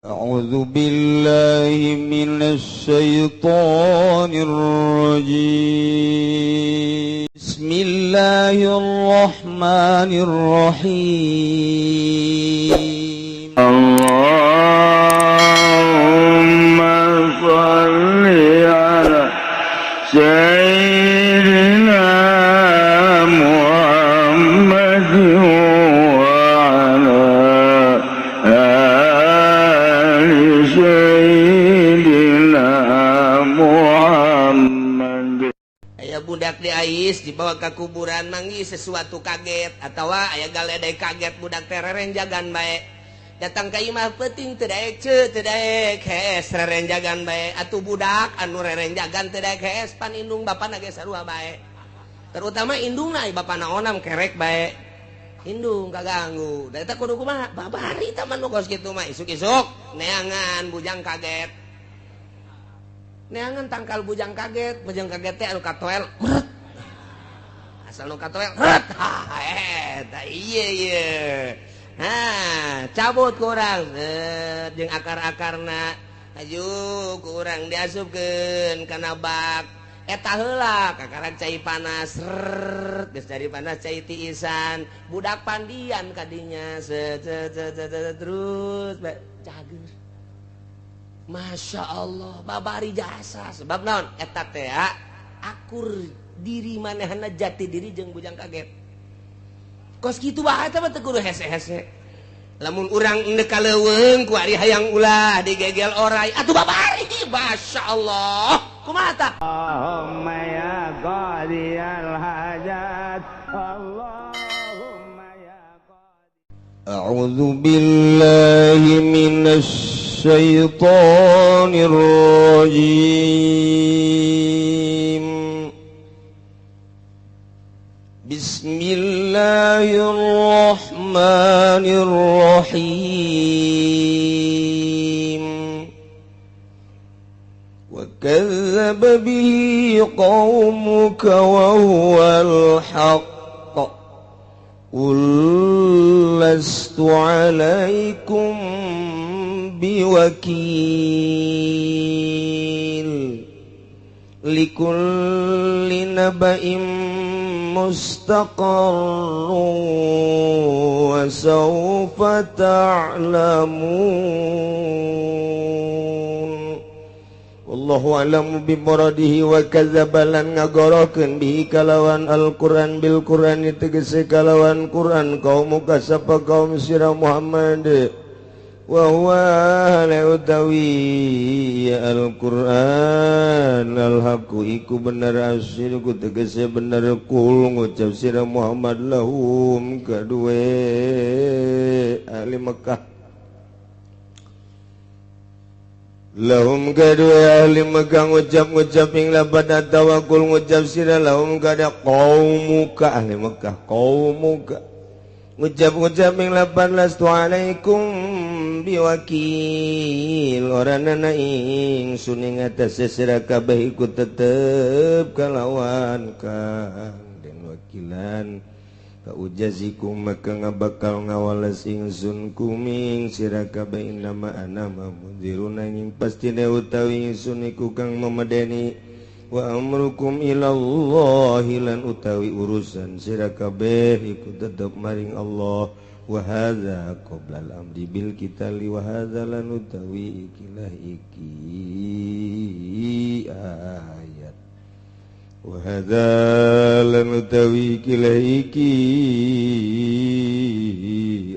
أعوذ بالله من الشيطان الرجيم. بسم الله الرحمن الرحيم. اللهم صل على سيدنا محمد وعلى آل سيدنا محمد. Aya budak diais, dibawa ke kuburan, manggih sesuatu kaget atau aya galedai, kaget budak teh, rerenjagan bae. Datang ke imah peuting, teu daek ce, teu daek hees, rerenjagan bae. Atuh budak anu rerenjagan teu daek hees, pan indung bapana ge sarua bae, terutama indungna. Bapana onam, kerek bae, indung kaganggu. Da eta kudu kumaha babari tah mah? Nu kos kitu mah isuk-isuk neangan bujang kaget, neangan tangkal bujang kaget. Bujang kaget teh anu katoel meret, asal nu katoel meret. Ha, eta ieu ieu. Ha, cabut kurang jeung akar-akarna, aju kurang diasupkeun kana bak eta heula, kakarak cai panas. Rrrr, geus cai panas, cai tiisan, budak pandian kadinya, set set set set, set, terus bae cager. Masya Allah, babari jasa. Sebab naon? Eta teh akur diri manehna, jati diri jeung bujang kaget. Kos kitu bae eta mah, teu kudu hese-hese. Lamun urang endek ka leuweung ku ari hayang ulah digegel orai, atuh babari. Masya Allah, kumaha tah? اللهم يا قاضي الحاجات، اللهم يا قاضي أعوذ بالله من الشيطان الرجيم. بسم الله الرحمن الرحيم. وكذب به قومك وهو الحق، قل لست عليكم بوكيل، لكل نبأ مستقر وسوف تعلمون. والله أعلم بمراده. وكذب lan ngagorokeun bihi kalawan Al-Qur'an, bil Qur'an tegese kalawan Qur'an, qaumuka sapa kaum sira Muhammad, wa huwa utawi Al-Qur'an al-haqqu iku bener, asyirku tegese bener. Qul ngucap sira Muhammad, lahum kadue ahli Mekah, lahum kadue ahli Mekah, ngucap-ngucap ing labad atawa qul ngucap sira lahum kada qaumuka ahli Mekah, qaumuka ngucap-ngucap ing lapan lastu alaikum biwakil, ora nana ingsun ing atase sira kabeh iku tetep kalawan kang den wakilan. Kaujazikum maka ngabakal ngawales ingsun kuming sira kabeh, innama ana munzirun ing pastine utawi ingsun iku kang memedeni, wa amrukum ilallahi lan utawi urusan sira kabeh iku tetep maring Allah. Wa hadza qabla al-amri bil qitali, wa hadza lan utawi ikilah iki ayat, wa hadza lan utawi ikilah iki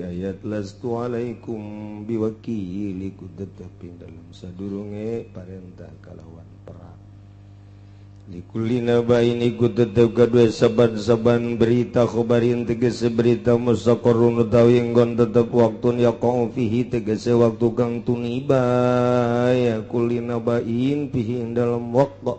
ayat lastu alaikum biwakil iku tetep dalam sadurunge parentah kalawan perang. Likulli nabain iku tetep kadue saban-saban berita, khobarin tegese berita, mustaqarrun utawi enggon tetep waktun, yaqa'u fihi tegese waktu kang tuniba ya kulli nabain fihi ing dalam waktu,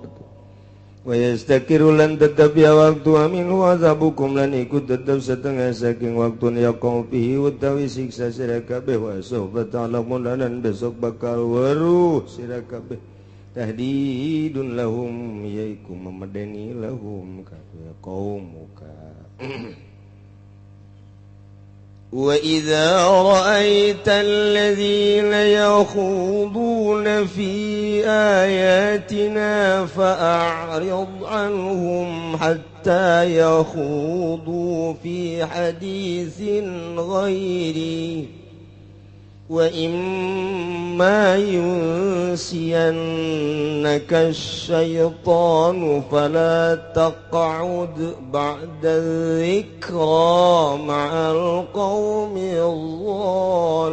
wa yastakiru lan tetep ya waktu amin azabukum lan iku tetep setengah saking waktun yaqa'u fihi utawi siksa sira kabeh, wa sawfa ta'lamun lan besok bakal weruh sira kabeh. Tahdidun lahum yaiku memedeni lahum kabeh qaumuka. وإذا رأيت الذين يخوضون في آياتنا فأعرض عنهم حتى يخوضوا في حديث غيره وإما ينسينك الشيطان فلا تقعد بعد الذكرى مع القوم الظالمين.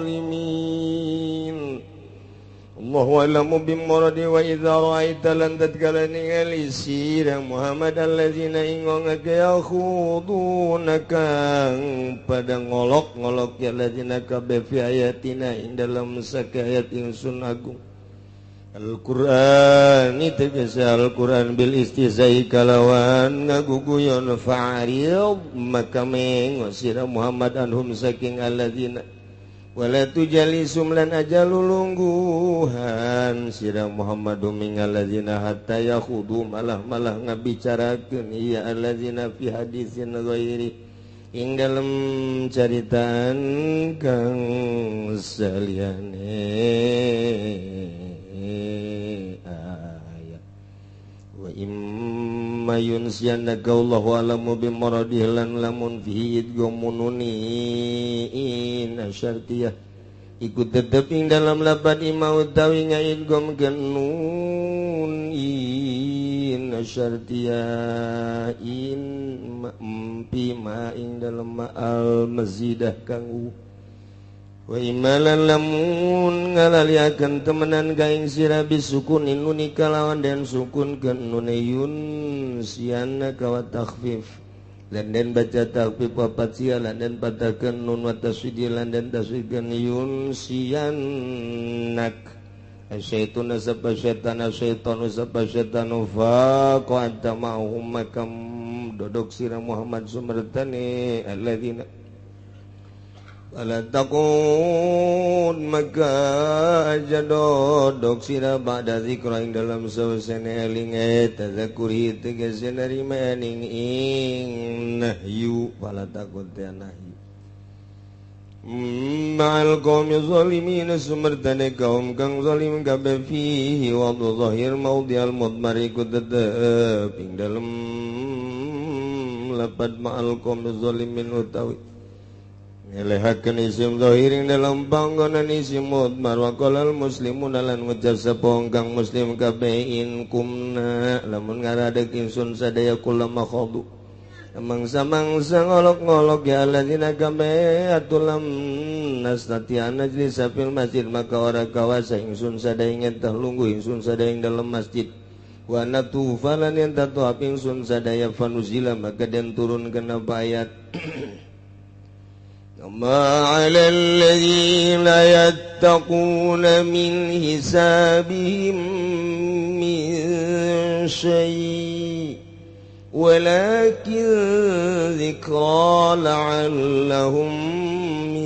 Allahu a'lamu bimuradi. Wa idza ra'aita lan tatkala ningali sira Muhammad allazina ingong yakhuduna kang pada ngolok-ngolok ya allazina kabeh fi ayatina ing dalam sakayat ingsun agung Al-Qur'an tegese Al-Qur'an bil istihza'i kalawan ngaguguyon fa'rid maka mengo sira Muhammad anhum saking allazina wala tujalisum lan aja lulungguhan sira Muhammadu mingal ladzina hatta yakhudu malah-malah ngabicarakeun ieu alladzina fi hadisin ghairi ing dalem caritaan kang saliyane ayat. Wa imma yunsiyannaka Allahu alamu bimuradihi lan lamun fihi idghamununi in asyartiyah ikut tetep ing dalam lapan ima utawi ngaidgham genun in asyartiyah in ma ing dalam al mazidah kang wa imalan lamun ngalaliakeun temenan ka ing sira bisukunin nuni kalawan den sukun keun nune yun siana ka wa takhfif lan den baca takhfif wa patsia lan den patakeun nun wa tasydid lan den tasydidkeun yun sianak asyaitun sapa syaitan asyaitanu sapa syaitanu fa qa'ata ma'hum makam dodok sira Muhammad sumertane alladzina ala taqun maka aja dodok sira ba'da zikra ing dalam sawsene eling tadzakuri tegese narima ing nahyu fala taqun ta nahyu ma'al qaumi zalimin sumertane kaum kang zalim kabeh fihi wa zahir maudhi'al mudmar iku tetep ing dalem lapad ma'al qaumi zalimin utawi ngelehakeun isim zahirin dalam panggonan isim mudmar wa qalal muslimun lan ngucap sapa kang muslim kabeh in kumna lamun ngaradeg ingsun sadaya kulama khadu mangsa-mangsa ngolok-ngolok ya alladzina kabeh atulam nastati najlisa fil masjid maka ora kawasa ingsun sadaya ngentah lungguh ingsun sadaya ing dalam masjid wa natufa lan yen tatuap ingsun sadaya fanuzila maka den turun kana ayat ما على الذين يتقون من حسابهم من شيء ولكن ذكرى لعلهم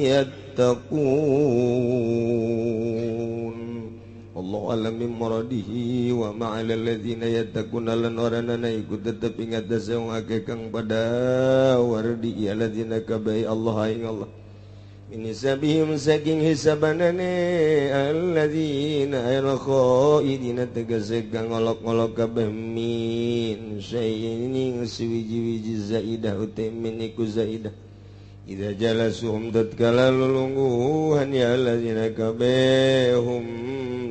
يتقون. Allah alam bimuradihi wa ma 'alal ladzina yattaquna lan oranana iku tetep ing atase wong akeh kang pada wardi ya ladzina kabai Allah ing Allah min hisabihim saking hisabanane alladzina al-khaidina tegese kang ngolok-ngolok kabeh min syai'in suwiji-wiji zaidah uta min iku zaidah idza jalasuhum tatkala lulungguhan ya alladzina kabehum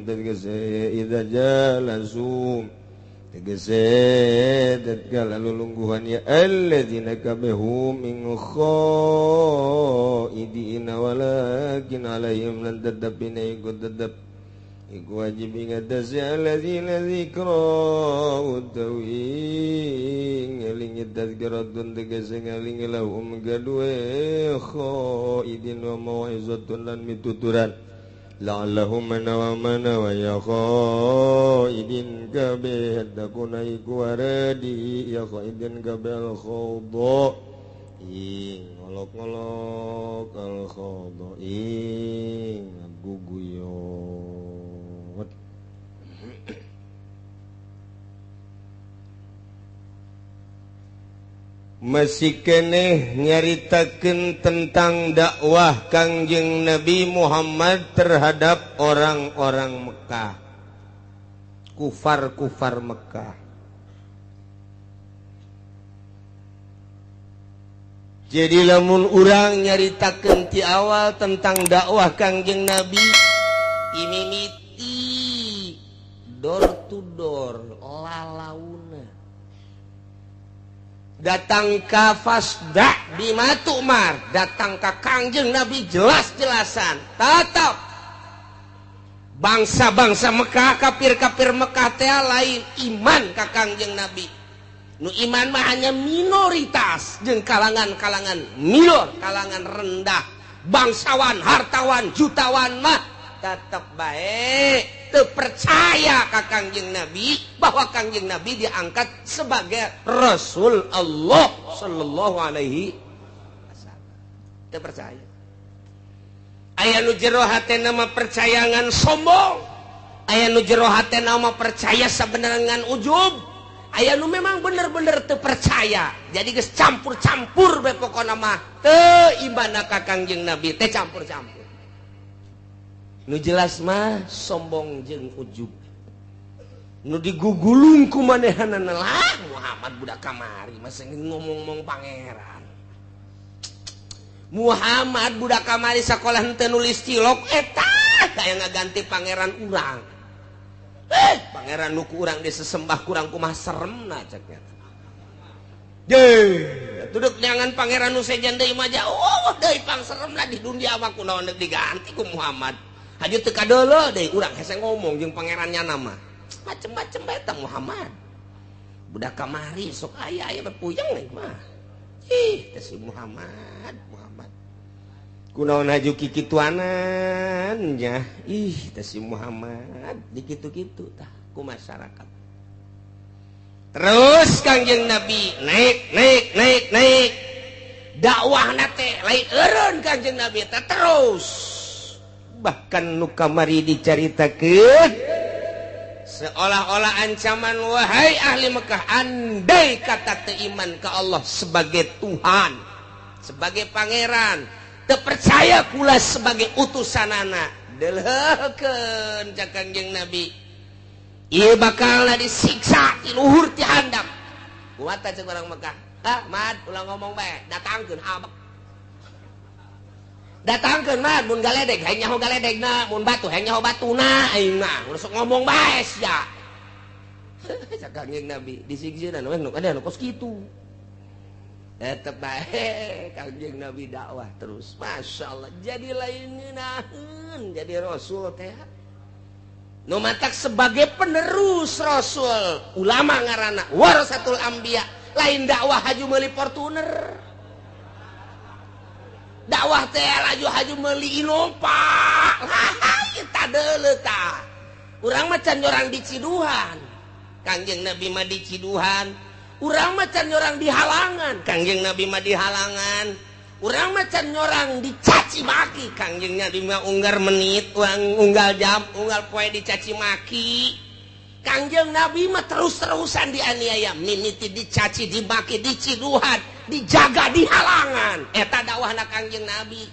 tegese idza jalasum tegese tatkala lulungguhan ya alladzina kabehum min khaidina walakin alaihim lan tetepina iku tetep iku wajib ing atase alladzina zikra utawi ngelingi tazkiratun tegese ngelingi lahum gadue khaidin wa mau'izatun lan mituturan la'allahum manawa manawa ya khaidin kabeh takuna iku waradi ya khaidin kabeh al khawda ing ngolok-ngolok al khawda ing guguyot. Masih keneh nyaritakeun tentang dakwah Kangjeng Nabi Muhammad terhadap orang-orang Mekah, kufar-kufar Mekah. Jadi lamun urang nyaritakeun ti awal tentang dakwah Kangjeng Nabi, imimiti door to door lalauna. Datang ka fasda bima tu'mar, datang ka Kangjeng Nabi jelas-jelasan. Tetap bangsa-bangsa Mekah, kafir-kafir Mekah teh lain iman ka Kangjeng Nabi. Nu iman mah hanya minoritas jeung kalangan-kalangan minor, kalangan rendah, bangsawan, hartawan, jutawan mah tetap baik teu percaya ka Kangjeng Nabi bahwa Kangjeng Nabi diangkat sebagai Rasul Allah sallallahu alaihi wasallam. Teu percaya. Aya nu jero hatena mah percaya ngan sombong, aya nu jero hatena mah percaya sabenerna ngan ujub, aya nu memang bener-bener teu percaya. Jadi geus campur-campur bae pokona mah teu iman ka Kangjeng Nabi teh campur-campur. Nu jelas mah sombong jeung ujub. Nu digugulung ku manehanana lah Muhammad budak kamari masa ngomong-ngomong pangeran. Muhammad budak kamari sakolah henteu nulis cilok eta aya ngaganti pangeran urang. Pangeran nu ku urang disesembah kurang kumaha seremna cek nya. Deh, tuduk jangan pangeran nu sejen deui mah jauh deui pangseremna di dunia mah kunaon deuk diganti ku Muhammad. Haju teu kadeuleu deui urang hese ngomong jeung pangerannya nama. Macem-macem bae tah Muhammad. Budak kamari sok aya aya puyeng deui mah. Ih, teh si Muhammad, Muhammad. Kunaon haju kikituanan nya. Ih, teh si Muhammad dikitu-kitu tah ku masyarakat. Terus Kangjeng Nabi naik naik naik naik. Dakwahna teh lain eureun Kangjeng Nabi teh terus. Bahkan nu kamari dicaritakeun seolah-olah ancaman, wahai ahli Mekah, andai kata teu iman ka Allah sebagai Tuhan, sebagai pangeran, teu percaya kula sebagai utusanana, deleukeun ca Kangjeng Nabi, ieu bakalna disiksa ti luhur ti handap. Kumaha cek urang Mekah? Ah, Mad, ulah ngomong bae, datangkeun abek. Datangkeun mah mun galedeg hayang nyaho galedegna, mun batu hayang nyaho batuna aing mah. Ulah sok ngomong bae sia. Cak Kangjeng Nabi disiksa we nu kada nu kos kitu. Eta bae Kangjeng Nabi dakwah terus. Masya Allah, jadi lain ngeunaheun jadi rasul teh. Nu matak sebagai penerus rasul, ulama ngaranna warasatul anbiya, lain dakwah haju meuli Fortuner. Dakwah teh laju haju meuli Innova. Kita deuleu tah. Urang mah can nyorang di Ciduhan. Kangjeng Nabi mah di Ciduhan. Urang mah can nyorang di halangan. Kangjeng Nabi mah di halangan. Urang mah can nyorang dicaci maki. Kangjeng Nabi mah unggal menit, unggal jam, unggal poe dicaci maki. Kangjeng Nabi mah terus-terusan dianiaya, mimiti dicaci, dimaki, diciduhan, dijaga di halangan. Eta dakwahna Kangjeng Nabi.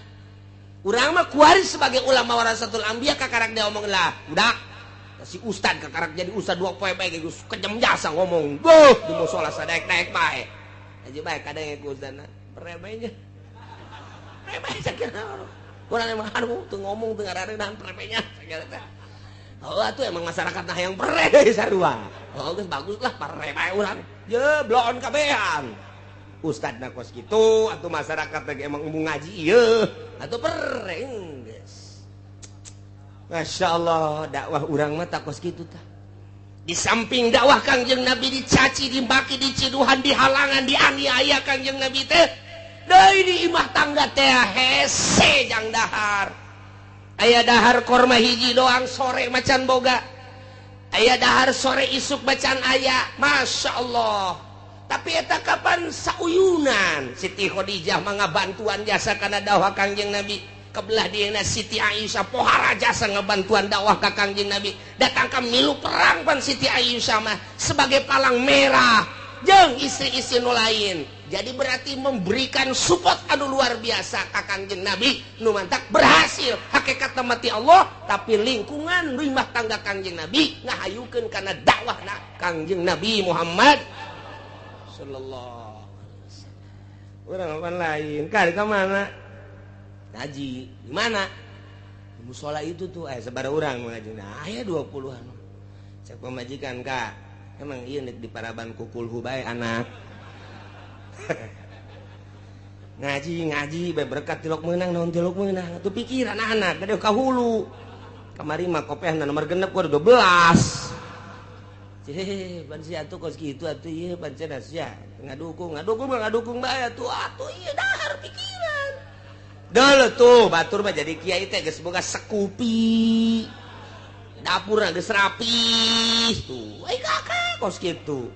Urang mah kuari sebagai ulama warasatul anbiya kakarak dia omong lah, budak si ustad kakarak jadi ustad dua poe bae geus kejem jasa ngomong. Duh, di musala sadaek-daek bae. Aja bae kadang ku ustadna prebenya. Prebe sakira. Urang emang aduh teu ngomong teu ngarareunaan prebenya sakira teh. Oh atuh emang masyarakat nah yang pre sarua. Oh geus bagus lah pare bae urang. Je bloon kabehan. Ustadna kos kitu atuh masyarakat lagi emang embung ngaji ieu atuh pere geus. Masya Allah dakwah urang mah tak kos kitu tah. Di samping dakwah Kangjeng Nabi dicaci, dimaki, diciduhan, dihalangan, dianiaya Kangjeng Nabi teh. Deui di imah tangga teh hese jang dahar. Aya dahar korma hiji doang sore macan boga. Aya dahar sore isuk macan aya. Masya Allah. Tapi eta kapan sauyunan Siti Khadijah mah ngabantuan jasa kana dakwah Kangjeng Nabi. Kebelah dieuna Siti Aisyah pohara jasa ngabantuan dakwah ka Kangjeng Nabi. Datang ka milu perang pan Siti Aisyah mah sebagai palang merah jeung istri-istri nu lain. Jadi berarti memberikan support anu luar biasa ka Kangjeng Nabi nu mantak berhasil hakikat mati Allah, tapi lingkungan rumah tangga Kangjeng Nabi ngahayukeun kana dakwahna Kangjeng Nabi Muhammad sallallahu alaihi wasallam. Urang apa lain kali ka mana? Ngaji di mana? Di musola itu tuh sabaraha urang ngaji. Nah, aya 20-an. Cek pamajikan ka, emang ieu nek di paraban kukulhu bae anak. Ngaji ngaji bae berkat tilok meunang naon tilok meunang. Atuh pikiran anak gede ka hulu. Kamari mah kopehna nomor genep ku 12. Cih, pan sia atuh kos kitu atuh ieu pancen sia ngadukung ngadukung ngadukung bae atuh atuh ieu dahar pikiran. Dulu tuh batur mah jadi kiai teh geus boga sekupi. Dapurna geus rapi tuh. Ai kakak kos kitu.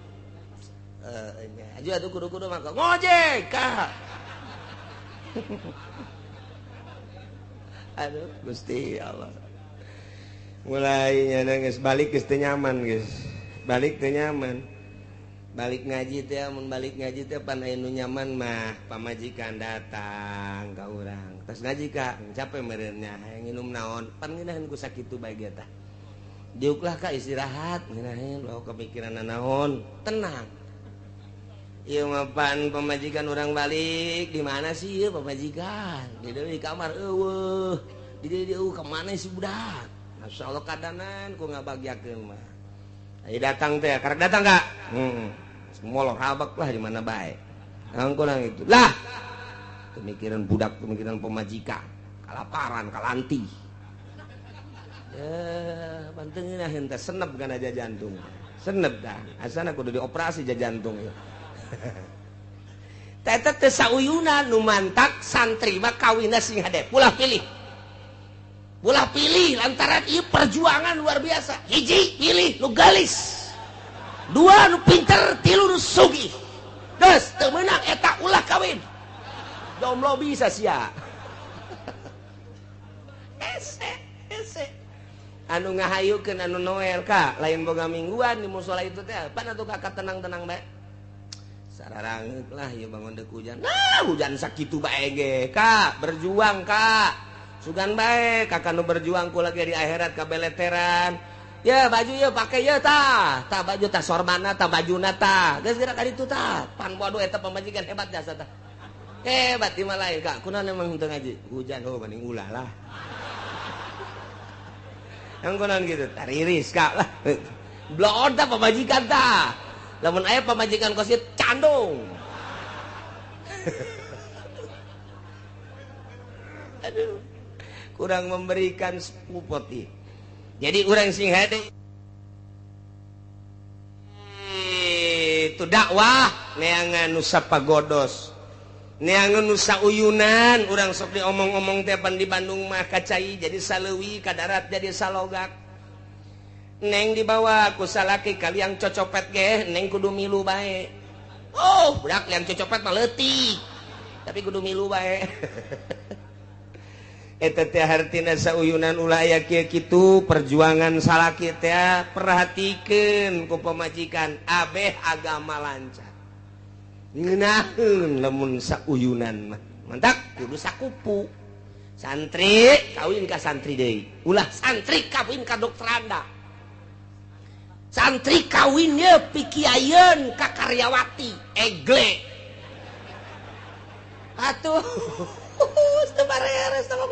Nya aju atuh kudu-kudu mah ngojek kak. Aduh Gusti Allah. Mulai nya geus balik geus teu nyaman geus. Balik teu nyaman. Balik ngaji teh mun balik ngaji teh pan aya nu nyaman mah pamajikan datang ka urang. Tos ngaji ka capek meureunnya hayang nginum naon pan ngeunaheun ku sakitu bae ge tah. Diuklah ka istirahat ngeunaheun bawa kepikiran naon tenang. Ieu mah pan pamajikan urang balik di mana sih ieu pamajikan? Di deui di kamar eueuh. Di deui ka mana si budak? Masyaallah kadanan ku ngabagyakeun mah. Ayo datang teh, karek datang kak? Molor habak lah di mana bae. Angkon itu. Lah. Pemikiran budak, pemikiran pemajikan, kalaparan, kalanti. Ya, pantengin henteu senep kana jantung. Senep dah. Asana kudu dioperasi jantung ieu. Teta teh sauyunan nu mantak santri mah kawinna sing hade. Ulah pilih. Ulah pilih lantaran ieu perjuangan luar biasa. Hiji pilih nu galis. Dua nu pinter, tilu nu sugih. Geus teu meunang eta ulah kawin. Jomblo bisa sia. Ese, ese. Anu ngahayukeun anu Noel ka, lain boga mingguan di musola itu teh. Pan atuh kakak tenang-tenang bae. Sararangeuk lah ieu bangun deuk hujan. Nah, hujan sakitu bae ge. Kak, berjuang kak. Sugan bae kakak nu berjuang ku lagi di akhirat kabeleteran. Ya baju ya pakai ya tah. Tah baju tah sorbana tah bajuna tah. Geus geura ka ditu tah. Pan bodoh eta pamajikan hebat jasa tah. Hebat di lain kak. Kunaon emang henteu ngaji? Hujan oh mending ulah lah. Yang kunaon gitu tariris kak lah. Bloon tah pamajikan tah. Lamun aya pamajikan kos ieu candung. Aduh. Kurang memberikan spupoti. Jadi urang sing hade itu dakwah neangan nu sapagodos. Neangan nu sauyunan urang sok diomong-omong teh pan di Bandung mah kacai jadi saleuwi ka darat jadi salogak. Neng dibawa ku salaki kaliang cocopet ge neng kudu milu bae. Oh, budak liang cocopet mah leutik. Tapi kudu milu bae. Eta teh hartina sauyunan ulah aya kieu kitu perjuangan salaki teh perhatikeun ku pamajikan abeh agama lancar. Ngeunaheun lamun sauyunan mah. Mantak kudu sakupu. Santri kawin ka santri deui. Ulah santri kawin ka dokteranda. Santri kawin ye pikiayeun ka karyawati egle. Atuh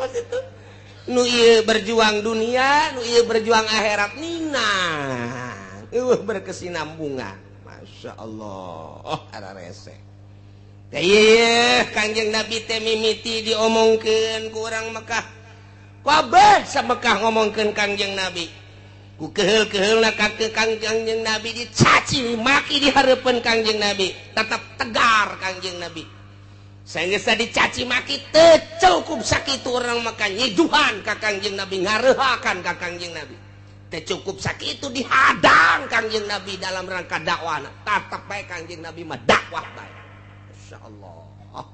itu. Nu ieu berjuang dunia, nu ieu berjuang akhirat nina. Eueuh berkesinambungan. Masya Allah, oh ararese. Teh ieu Kangjeng Nabi teh mimiti diomongkeun ku urang Mekah. Kabeh sa Mekah ngomongkeun Kangjeng Nabi. Ku keheul-keheulna ka Kangjeng Nabi dicaci maki di hareupeun Kangjeng Nabi, tetap tegar Kangjeng Nabi. Sehingga dicaci maki teu cukup sakitu orang maka nyiduhan ka Kangjeng Nabi, ngareuhakan ka Kangjeng Nabi. Teu cukup sakitu dihadang Kangjeng Nabi dalam rangka dakwahna. Tetep bae Kangjeng Nabi mah dakwah bae. Masyaallah.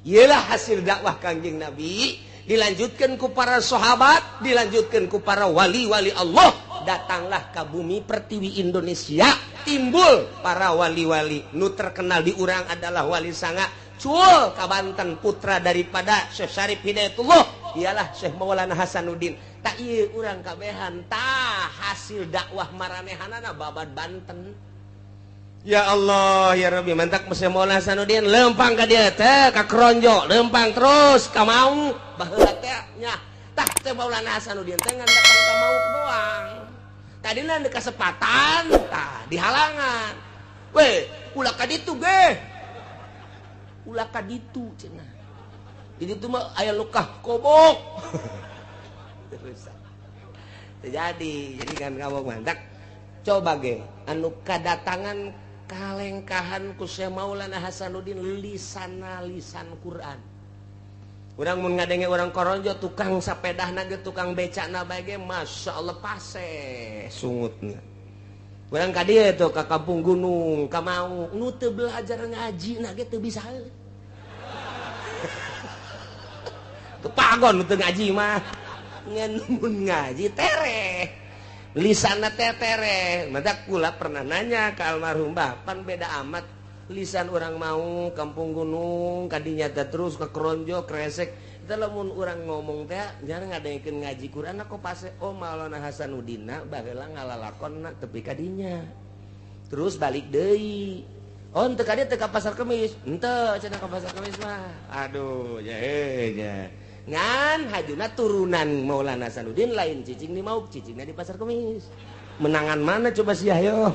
Iyalah hasil dakwah Kangjeng Nabi dilanjutkan ku para sahabat, dilanjutkan ku para wali-wali Allah. datanglah ke bumi pertiwi Indonesia, timbul para wali-wali. Nu terkenal di urang adalah Wali Sanga Cul ka Banten, putra daripada Syekh Syarif Hidayatullah, ialah Syekh Maulana Hasanuddin. Tak ieu urang kabehan tah hasil dakwah maranehanana babad Banten. Ya Allah ya Rabbi, mantak Syekh Maulana Hasanuddin lempang ka dieu teh ka Kronjo, lempang terus ka Maung baheula teh nya. Tah teh Maulana Hasanuddin teh ngan datang ka Maung doang. Tadina di kasempatan tah dihalangan. Weh, ulah ka ditu ge. Ulah ka ditu cenah. Di ditu mah aya lukah kobok. Terus terjadi, jadi kan kamu mantak coba ge anu kadatangan kalengkahan ku Syekh Maulana Hasanuddin lisana lisan Quran. Urang mun ngadenge urang Koronjo tukang sapedahna ge tukang becakna bae ge masyaallah paseh sungutna. Urang ka dieu tuh ka kampung gunung ka Maung nu teu belajar ngaji na ge teu bisa. Teu pagon nu teu ngaji mah. Ngan mun ngaji tereh. Lisanna teh tereh. Matak kula pernah nanya ka almarhum Bah, pan beda amat lisan orang mau kampung gunung kadinya teh terus ke Kronjo kresek. Teh lamun urang ngomong teh jarang ngadengkeun ngaji Quran aku pase oh Maulana Hasanuddin baheula ngalalakon tepi kadinya. Terus balik deui. Oh henteu ka dieu teh ka pasar Kemis. Henteu cenah ka pasar Kemis mah. Aduh ya nya. Ngan hajuna turunan Maulana Hasanuddin lain cicing di Mauk, cicingna di pasar Kemis. Menangan mana coba sia yo?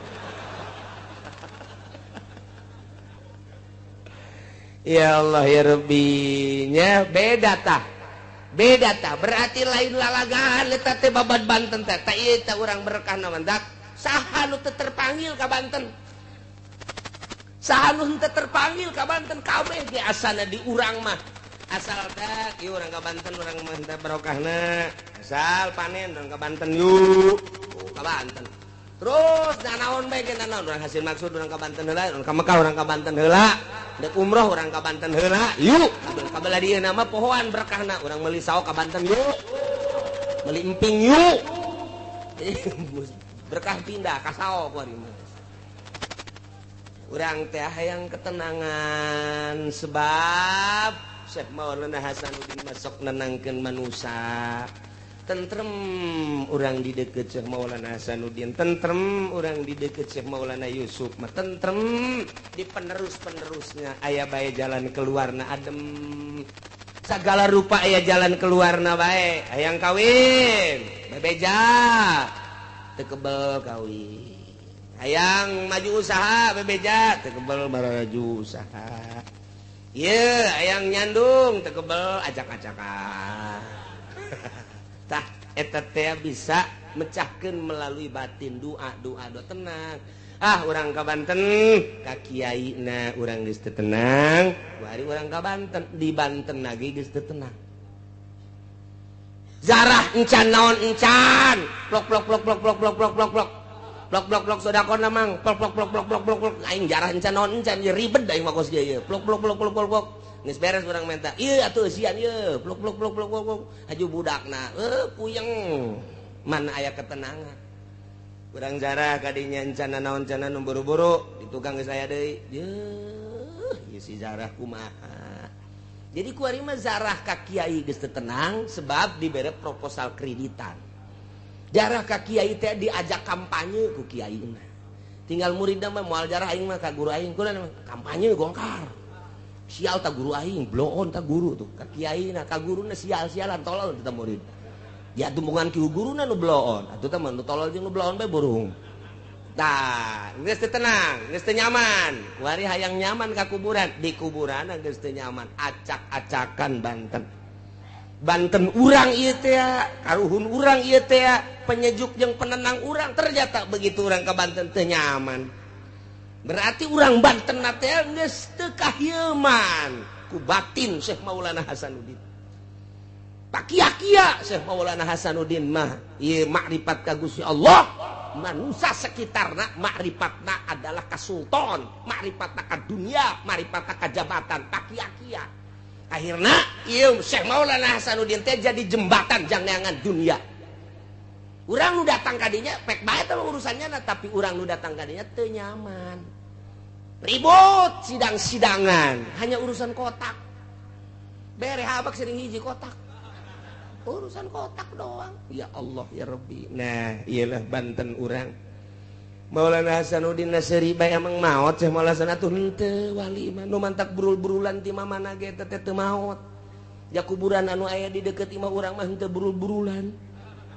Ya Allah ya Rabbi nya beda tah. Beda tah berarti lain lalagaan eta teh babad Banten teh. Tah ieu teh urang berkahna mandak. Saha nu teu terpanggil ka Banten? Saha nu teu terpanggil ka Banten kabeh ge asana di urang mah. Asal teh ieu urang ka Banten urang mah teh barokahna. Asal panen urang ka Banten yuk. Oh, ka Banten. Terus nanaon bae ge nanaon urang hasil maksud urang ka Banten heula, urang ka Mekah urang ka Banten heula. Dek umroh urang ka Banten heula, yuk. Kabelah dieu nama pohoan berkahna, urang meuli saok ka Banten yuk. Meuli emping yuk. Berkah pindah ka saok kuari mah. Urang teh hayang ketenangan sebab Syekh Maulana Hasanuddin masuk nenangkeun manusia. Tentrem urang di deket Syekh Maulana Hasanuddin, tentrem urang di deket Syekh Maulana Yusuf mah tentrem di penerus-penerusnya aya bae jalan keluarna adem. Segala rupa aya jalan keluarna bae. Hayang kawin, bebeja teu kebel kawin. Hayang maju usaha bebeja teu kebel maju usaha. Ieu hayang nyandung teu kebel acak-acakan. Tah eta teh bisa mecahkeun melalui batin doa doa doa tenang. Ah urang ka Banten ka kiaina urang geus teu tenang, kuari urang ka Banten di Banten lagi geus teu tenang. Zarah encan naon encan, plok plok plok plok plok plok plok plok plok. Plok plok plok sedekahna mang, plok plok plok plok plok plok plok aing jarah encan naon encan ieu ribet aing mah kos ieu ieu. Plok plok plok plok plok plok. Geus beres urang menta. Ieu atuh eusian ieu. Plok plok plok plok plok. Haju budakna, puyeng. Mana aya ketenangan. Urang jarah kadinya encana naon encana nu buru-buru di tukang geus aya deui. Yeuh, ieu si zarah kumaha. Jadi kuari mah zarah ka kiai geus teu tenang sebab dibere proposal kreditan. Jarah ka kiai teh diajak kampanye ku kiaina. Tinggal muridna mah moal jarah aing mah ka guru aing kula kampanye gongkar. Sial ta guru aing, bloon ta guru tuh. Ka kiaina, ka guruna sial-sialan tolol teh murid. Ya tumpungan ki guruna nu bloon, atuh teh mah nu tolol jeung nu bloon bae burung. Tah, geus teu tenang, geus teu nyaman. Kuari hayang nyaman ka kuburan, di kuburanna geus teu nyaman, acak-acakan Banten. Banten urang ieu teh, karuhun urang ieu teh, penyejuk jeung penenang urang, ternyata begitu urang ka Banten teu nyaman. Berarti urang Banten teh geus teu kahieman ku batin Syekh Maulana Hasanuddin. Pakia-kia Syekh Maulana Hasanuddin mah ieu makrifat ka Gusti Allah, manusia sekitarna makrifatna adalah ka sultan, makrifatna ka dunia, makrifatna ka jabatan, pakia-kia. Akhirna ieu Syekh Maulana Hasanuddin teh jadi jembatan jang neangan dunia. Urang nu datang kadinya pek bae teh urusannya nah, tapi urang nu datang kadinya teu nyaman. Ribut sidang-sidangan, hanya urusan kotak. Bere habak sering hiji kotak. Urusan kotak doang. Ya Allah ya Rabbi. Nah, iyalah Banten urang. Maulana Hasanuddin Nasri bae emang maot Syekh Maulana Hasan atuh henteu wali mah nu mantak burul-burulan ti mamana ge teh teu maot. Ja kuburan anu aya di deukeut imah urang mah henteu burul-burulan.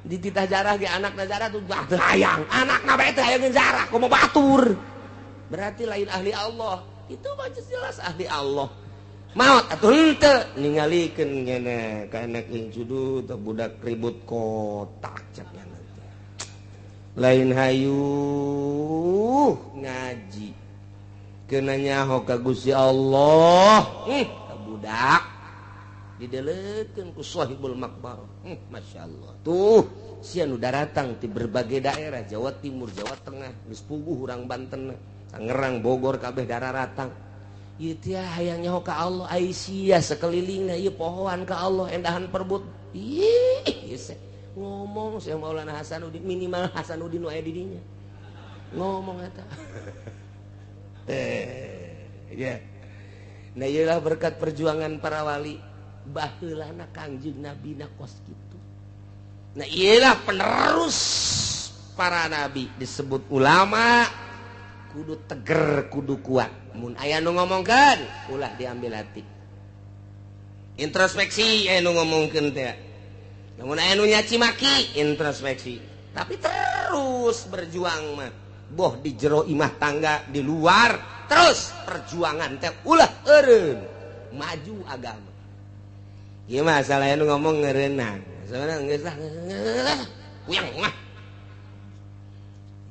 Dititah jarah ge anakna jarah tuh teu hayang. Anakna bae teu hayang jarah komo batur. Berarti lain ahli Allah. Itu mah jelas ahli Allah. Maot atuh henteu ningalikeun nyana ka anak incudu teh budak ribut kotak cek nyana. Lain hayu ngaji. Keuna nyaho ka Gusti Allah. Ka budak didelekeun ku sahibul makbar. Masyaallah. Tuh, sia nu daratang ti berbagai daerah, Jawa Timur, Jawa Tengah, geus puguh urang Banten, Tangerang, Bogor kabeh dararatang. Ieu teh hayang nyaho ka Allah, ai sia sakelilingna ieu pohoan ka Allah endahan perbut. Ih, ieu ngomong Syekh Maulana Hasanuddin minimal Hasanuddin nu aya di dinya. Ngomong eta. Teh, ya. Nah, ieulah berkat perjuangan para wali. Baheulana Kangjeng Nabi na kos kitu. Nah, iyalah penerus para nabi disebut ulama, kudu teger, kudu kuat. Mun aya nu ngomongkeun, ulah diambil hati. Introspeksi aya nu ngomongkeun teh. Mun aya nu nyaci maki, introspeksi. Tapi terus berjuang mah. Boh di jero imah tangga, di luar, terus perjuangan teh ulah eureun. Maju agama. Ieu masalahnya nu ngomong ngeureunang. Masalahna geus lah. Puyeng mah.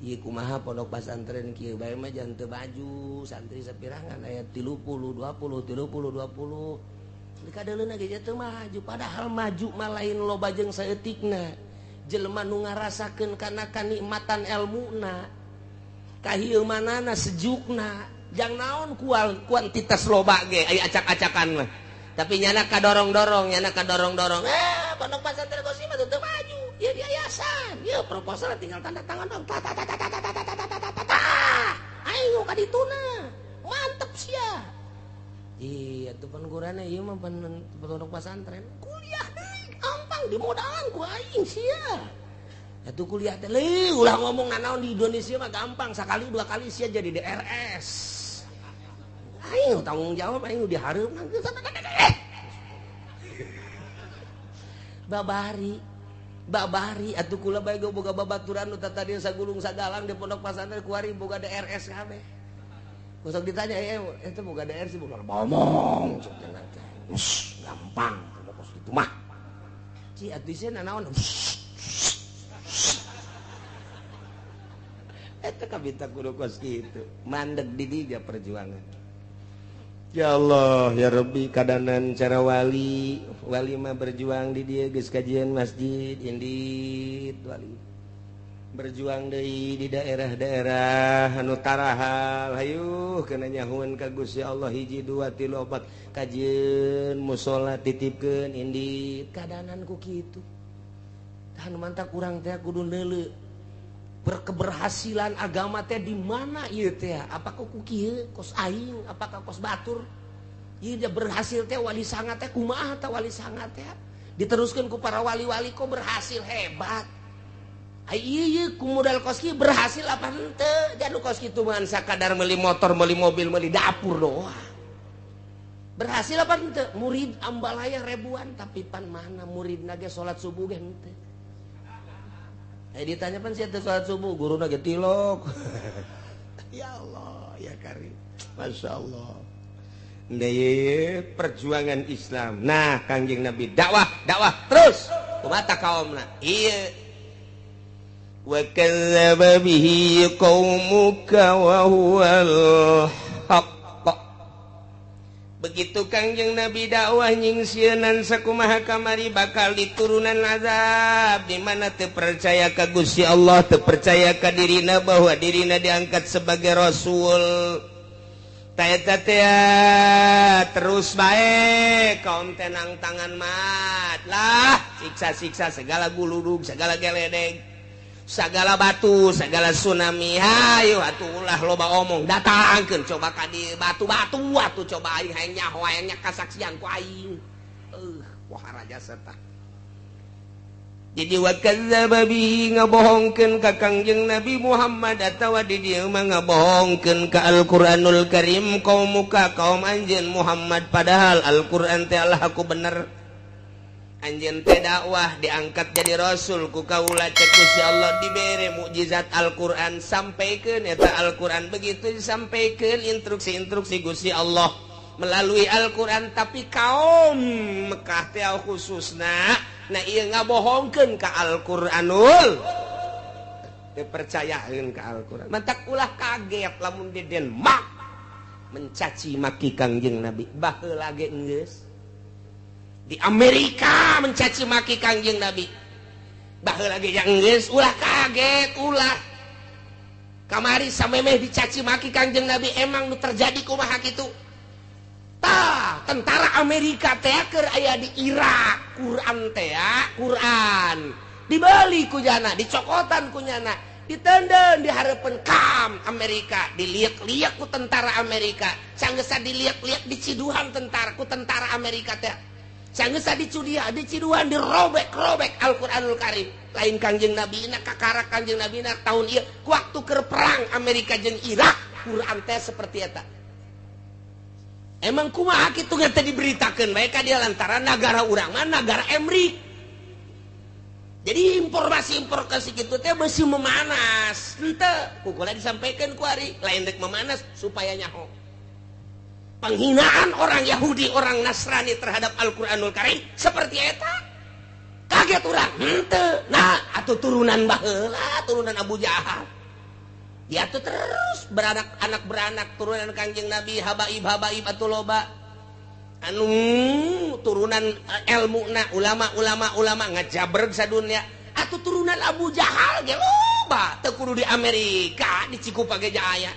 Ieu kumaha pondok pasantren kieu bae mah jangan teu baju, santri sapirangan aya 30 20 30 20. Dikadeuleuna ge teu maju, padahal maju mah lain loba jeung saeutikna. Jelema nu ngarasakeun kana kanikmatan elmuna. Kahieumanana sejukna. Jang naon kuantitas loba ge aya acak-acakan mah. Tapi nyana kadorong-dorong, nyana kadorong-dorong. Pondok pesantren Qosim mah teu maju. Ieu yayasan, ieu proposal tinggal tanda tangan dong. Ta ta ta ta ta ta ta ta ta ta. Ayo ka dituna. Mantep sia. Iya, tuh pan gurana ieu mah pondok pesantren. Kuliah deui, gampang dimodalan ku aing sia. Atuh kuliah teh leuh ulah ngomong nanaon di Indonesia mah gampang, sakali dua kali sia jadi DRS. Aing tanggung jawab aing dihareup. Babari babari atuh kula bae boga babaturan nu tadi sagulung sagalang di pondok pesantren kuari boga DRS kabeh. Kosok ditanya eta boga DRS boga ngomong sok teh. Gampang kos kitu mah. Ci atuh sieun nanaon. Eta kabita kudu kos kitu. Mandeg di dinya perjuangan. Ya Allah ya Rabbi kadanan cara wali wali mah berjuang di dia geus kajian masjid indit wali berjuang deui di daerah-daerah anu tarahal hayuh kana nyahuan ka Gusti Allah hiji dua tilu opat kajian musala titipkeun indit kadanan ku kitu tah nu mantak urang teh kudu neuleu berkeberhasilan agama teh di mana ieu teh? Apakah ku kieu kos aing, apakah kos batur? Ieu dia berhasil teh wali sanga teh kumaha teh wali sanga teh? Diteruskeun ku para wali-wali kok berhasil hebat. Ai ieu ku modal kos kieu berhasil apa henteu? Jadu kos kitu mah sakadar meuli motor, meuli mobil, meuli dapur doang. Berhasil apa henteu? Murid ambalaya ribuan tapi pan mana muridna ge salat subuh ge henteu. Ditanya pan sia teh salat subuh guruna ge tilok. Ya Allah ya Karim. Masya Allah. Nah, perjuangan Islam. Nah, Kangjeng Nabi dakwah, dakwah terus. Kumaha kaumna? Ieu. Wa kadzdzaba bihi qaumuka wa huwal haqq. Begitu Kangjeng Nabi dakwah nyingsieunan sakumaha kamari bakal diturunan azab di mana teu percaya ka Gusti Allah, teu percaya ka dirina bahwa dirina diangkat sebagai rasul. Ta eta teh terus bae kaum tenang tangan mat lah siksa-siksa segala guludug segala geledeg. Segala batu, segala tsunami, hayu atuh ulah loba omong, datangkeun coba ka di batu-batu atuh coba aing hayang nyaho hayang kasaksian ku aing. Wah raja serta. Jadi wa kadzdzaba bihi ngabohongkeun ka Kangjeng Nabi Muhammad atawa di dieu mah ngabohongkeun ka Al-Qur'anul Karim kaum muka kaum anjeun Muhammad padahal Al-Qur'an teh Allah aku bener. Anjeun teh dakwah diangkat jadi rasul ku kaula cek Gusti Allah dibere mukjizat Al-Qur'an sampaikeun eta Al-Qur'an begitu disampaikeun instruksi-instruksi Gusti Allah melalui Al-Qur'an tapi kaum Mekah teh khususna nah ieu ngabohongkeun ka Al-Qur'anul dipercayaeun ka Al-Qur'an mantak ulah kaget lamun di Denmark mencaci maki Kangjeng Nabi baheula ge geus di Amerika mencaci maki Kangjeng Nabi baheula ge geus ulah kaget ulah kamari samemeh dicaci maki Kangjeng Nabi emang nu terjadi kumaha kitu. Tah, tentara Amerika teh keur aya di Irak, Quran teh Quran dibeli ku jana, dicokotan ku nyana, ditenden di hareupeun kam Amerika, diliak-liak ku tentara Amerika, sanggeusa diliak-liak diciduhan tentara ku tentara Amerika teh. Sanggeusa dicudia, diciduhan, dirobek-robek Al-Qur'anul Karim. Lain Kangjeng Nabi na kakarak Kangjeng Nabi na tahun ieu waktu keur perang Amerika jeung Irak, Quran teh seperti eta. Emang kumaha kitu teh diberitakeun bae ka dia lantaran nagara urang mah nagara Emrik. Jadi informasi-informasi kitu teh beusi memanas. Henteu ku kula disampaikan ku ari lain rek memanas supaya nyaho. Penghinaan orang Yahudi, orang Nasrani terhadap Al-Qur'anul Karim seperti eta. Kaget urang henteu. Nah, atuh turunan baheula, turunan Abu Jahal. Dia tuh terus beranak anak beranak turunan Kangjeng Nabi habaib habaib atuh loba anu turunan ilmu na ulama ulama ulama ngajabreg sadunya atuh turunan Abu Jahal ge loba teu kudu di Amerika di Cikupa ge aya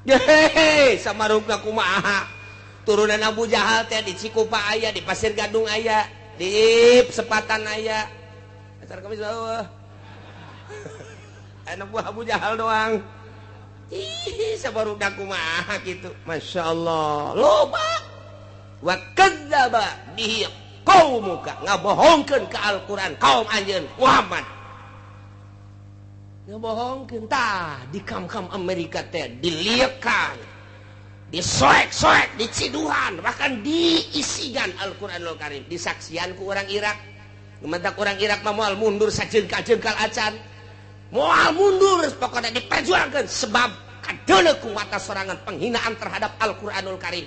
hehe samarukna kumaha turunan Abu Jahal teh di Cikupa aya di Pasir Gadung aya di Sepatan aya asar kami bawah anak buah Abu Jahal doang. Ih, sabarudak kumaha kitu. Masya Allah. Loba. Wa kadzdzaba bihi qaumuka. Ngabohongkeun ka Al-Qur'an kaum anjeun Muhammad. Ngabohongkeun tah di kam-kam Amerika teh diliekan. Disoek-soek, diciduhan, bahkan diisigan Al-Qur'anul Karim. Disaksian ku orang Irak. Gementak orang Irak mah moal mundur sajengkal-jengkal acan. Moal mundur pokoknya diperjuangkan sebab kadeuleu ku mata sorangan penghinaan terhadap Al-Qur'anul Karim.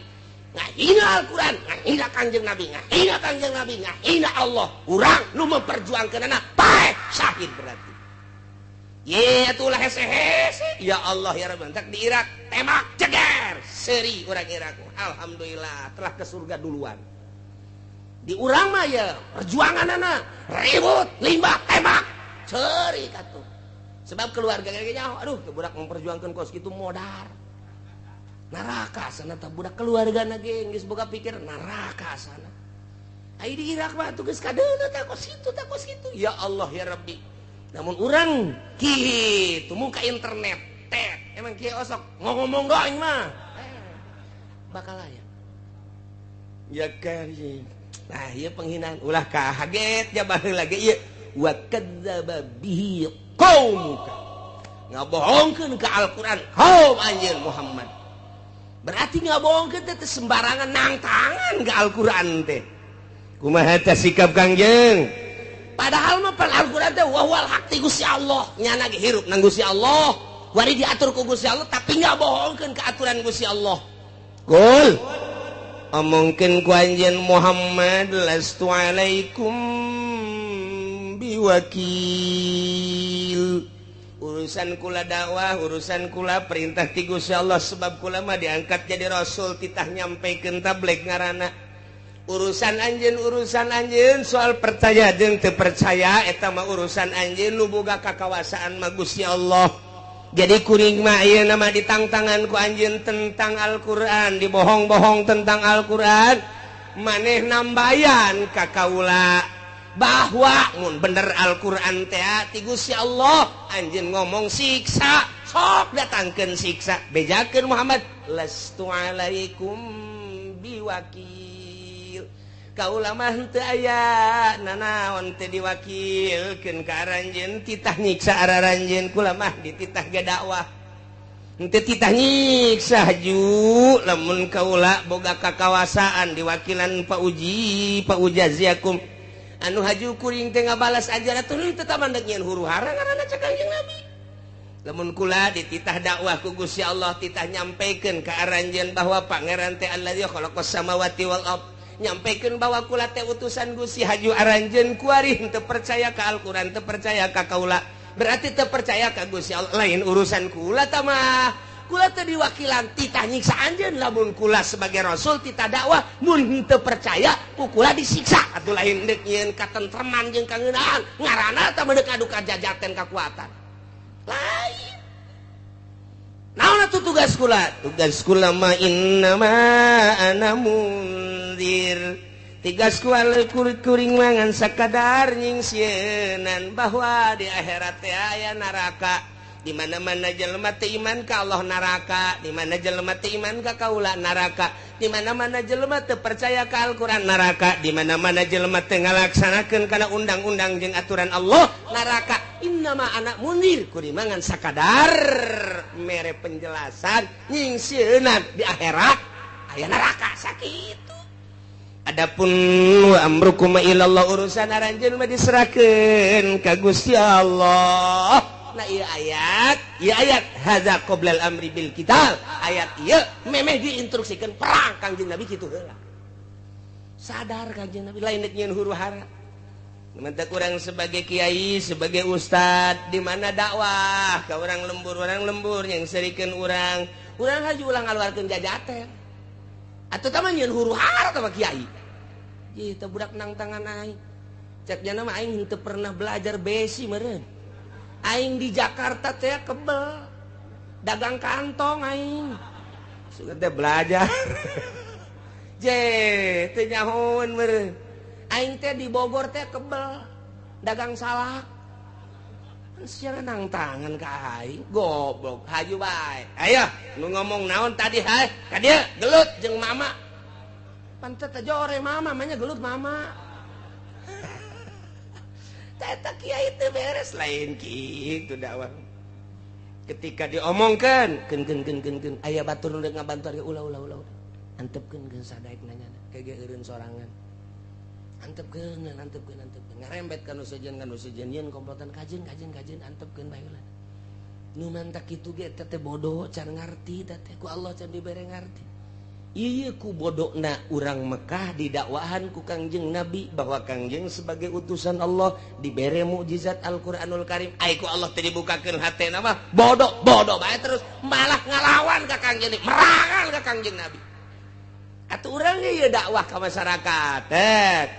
Ngahina Al-Qur'an, ngahina Kangjeng Nabi, ngahina Kangjeng Nabi, ngahina Allah. Urang nu memperjuangkeunana paeh syahid berarti. Ye atulah hese-hese. Ya Allah ya Rabbi, entak di Irak tembak ceger seuri urang Irak. Alhamdulillah telah ke surga duluan. Di urang mah ya perjuanganana ribut, limbah, tembak, seuri katuh. Sebab keluarga kayaknya, aduh, budak memperjuangkan kos gitu modar. Neraka sana tah budak keluarga na ge geus boga pikir neraka sana. Ai di Irak mah tuh geus kadeuleu tah kos kitu tah kos kitu. Ya Allah ya Rabbi. Namun urang kitu muka internet teh emang kieu osok ngomong doang mah. Bakal aya. Ya karim. Nah, ieu penghinaan ulah kaget ja baheula ge ieu wa kadzdzaba bihi qaumuka ngabohongkeun ka Al-Qur'an kaum anjeun Muhammad. Berarti ngabohongkeun teh sembarangan nangtangan ka Al-Qur'an teh. Kumaha teh sikap Kangjeng? Padahal mah pan Al-Qur'an teh wa huwal haq ti Gusti Allah, nyana ge hirup nang Gusti Allah, wari diatur ku Gusti Allah tapi ngabohongkeun ka aturan Gusti Allah. Kul omongkeun ku anjeun Muhammad lastu alaikum biwakil. Urusan kula dakwah, urusan kula perintah ti Gusti Allah sebab kula mah diangkat jadi rasul titah nyampekeun tabligh ngaranna. Urusan anjeun soal percaya jeung teu percaya eta mah urusan anjeun nu boga kakawasaan mah Gusti Allah. Jadi kuring mah ieu nama ditangtangan ku anjeun tentang Al-Qur'an, dibohong-bohong tentang Al-Qur'an, maneh nambayan ka kaula. Bahwa mun bener Al-Qur'an teh ti Gusti Allah anjeun ngomong siksa sok datangkeun siksa bejakeun Muhammad lastu alaikum biwakil. Kaula mah teu aya nanaon teu diwakilkeun ka aranjeun titah nyiksa araranjeun kula mah dititah ge dakwah henteu titah nyiksa haju lamun kaula boga kakawasaan diwakilan pauji paujaziakum anu haju kuring teh ngabalas ajaran atuh teu tamandek nyieun huru hara ngaranna cek Kangjeng Nabi. Lamun kula dititah dakwah ku Gusti Allah titah nyampekeun ka aranjeun bahwa pangeran teh allazi khalaqas samawati wal ard nyampaikan bahwa kula teh utusan Gusti haju aranjeun kuari teu percaya ka Al-Qur'an teu percaya ka kaula berarti teu percaya ka Gusti Allah lain urusan kula tah mah kula teh diwakilan titah nyiksa anjeun lamun kula sebagai rasul titah dakwah mun teu percaya ku kula disiksa atuh lain deuk nyieun katentreman jeung kangeunaan ngaranna tah mah deuk adu kajajaten kakuatan lain. Naon atuh tugas kula? Tugas kula mah innama ana mundzir. Tugas kula kuring mangan sakadar nyingsieunan bahwa di akhirat teh aya neraka. Di mana-mana jelema teu iman ka Allah neraka, di mana jelema teu iman ka kaula neraka, di mana-mana jelema teu percaya ka Al-Qur'an neraka, di mana-mana jelema teu ngalaksanakeun kana undang-undang jeung aturan Allah neraka. Innama anak mundzir kurimangan sakadar mere penjelasan nyingsieunan di akhirat aya neraka sakitu. Adapun wa amrukum ilallah urusan aranjeun mah diserahkeun ka Gusti Allah. Nah ieu ayat hadza qoblal amri bil qital ayat ieu memeh diinstruksikeun perang Kangjeng Nabi kitu heula. Sadar Kangjeng Nabi lain deuk nyieun huru hara. Mentak urang sebagai kiai, sebagai ustad di mana dakwah ka urang lembur yang serikeun urang, urang haju ulah ngaluarkeun jajaten. Atuh tah mah nyieun huru hara tah mah kiai. Ieu teh budak nang tangan aing. Cek jana mah aing henteu pernah belajar besi meureun. Aing di Jakarta teh kebel dagang kantong aing. Sugan teh belajar. Je teu nyahoeun meureun. Aing teh di Bogor teh kebel dagang salak. Sia nang tangan ka aing goblok haju bae. Ayo nu ngomong naon tadi hae ka dieu gelut jeung mama. Pantet teh jore mama manya gelut mama. Eta kiai teu beres lain kitu dakwah. Ketika diomongkeun keun keun keun keun keun aya batur nu deuk ngabantuan ulah ulah ulah. Antepkeun keun sadaek nanyana kege eureun sorangan. Antepkeun antepkeun antepkeun ngarembet ka nu sejen yeun komplotan kajeun kajeun kajeun antepkeun bae ulah. Nu mantak kitu ge teh bodoh can ngarti teh ku Allah can dibere ngarti. Ieu ku bodokna urang Mekah didakwahan ku Kangjeng Nabi bahwa Kangjeng sebagai utusan Allah dibere mukjizat Al-Qur'anul Karim. Ai ku Allah teh dibukakeun hatena mah bodoh bodoh bae terus malah ngalawan ka Kangjeng, merangan ka Kangjeng Nabi. Atuh urang ge ieu dakwah ka masyarakat.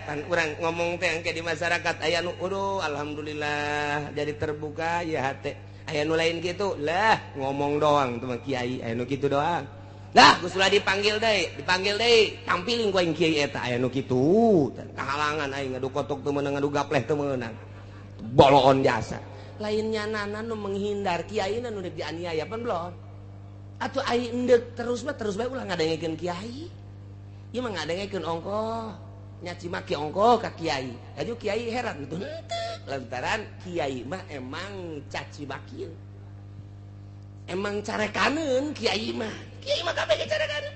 Pan urang ngomong teh engke di masyarakat aya nu aduh alhamdulillah jadi terbuka ya hate. Aya nu lain kitu lah ngomong doang tuh mah kiai aya nu kitu doang. Lah geus ulah dipanggil deui, tampilin ku aing kiai eta aya nu kitu. Kahalangan aing ngadu kotok teu meunang ngadu gapleh teu meunang. Boloon jasa. Lain nyanana nu menghindar kiai nu deuk dianiaya pan belum. Atuh aing endek terus mah terus bae ulah ngadengekeun kiai. Ieu mah ngadengekeun ongkoh, nyaci maki ongkoh ka kiai. Aju kiai heran tuh henteu lantaran kiai mah emang caci maki. Emang carekaneun kiai mah. Kiai mah kabeh carekaneun.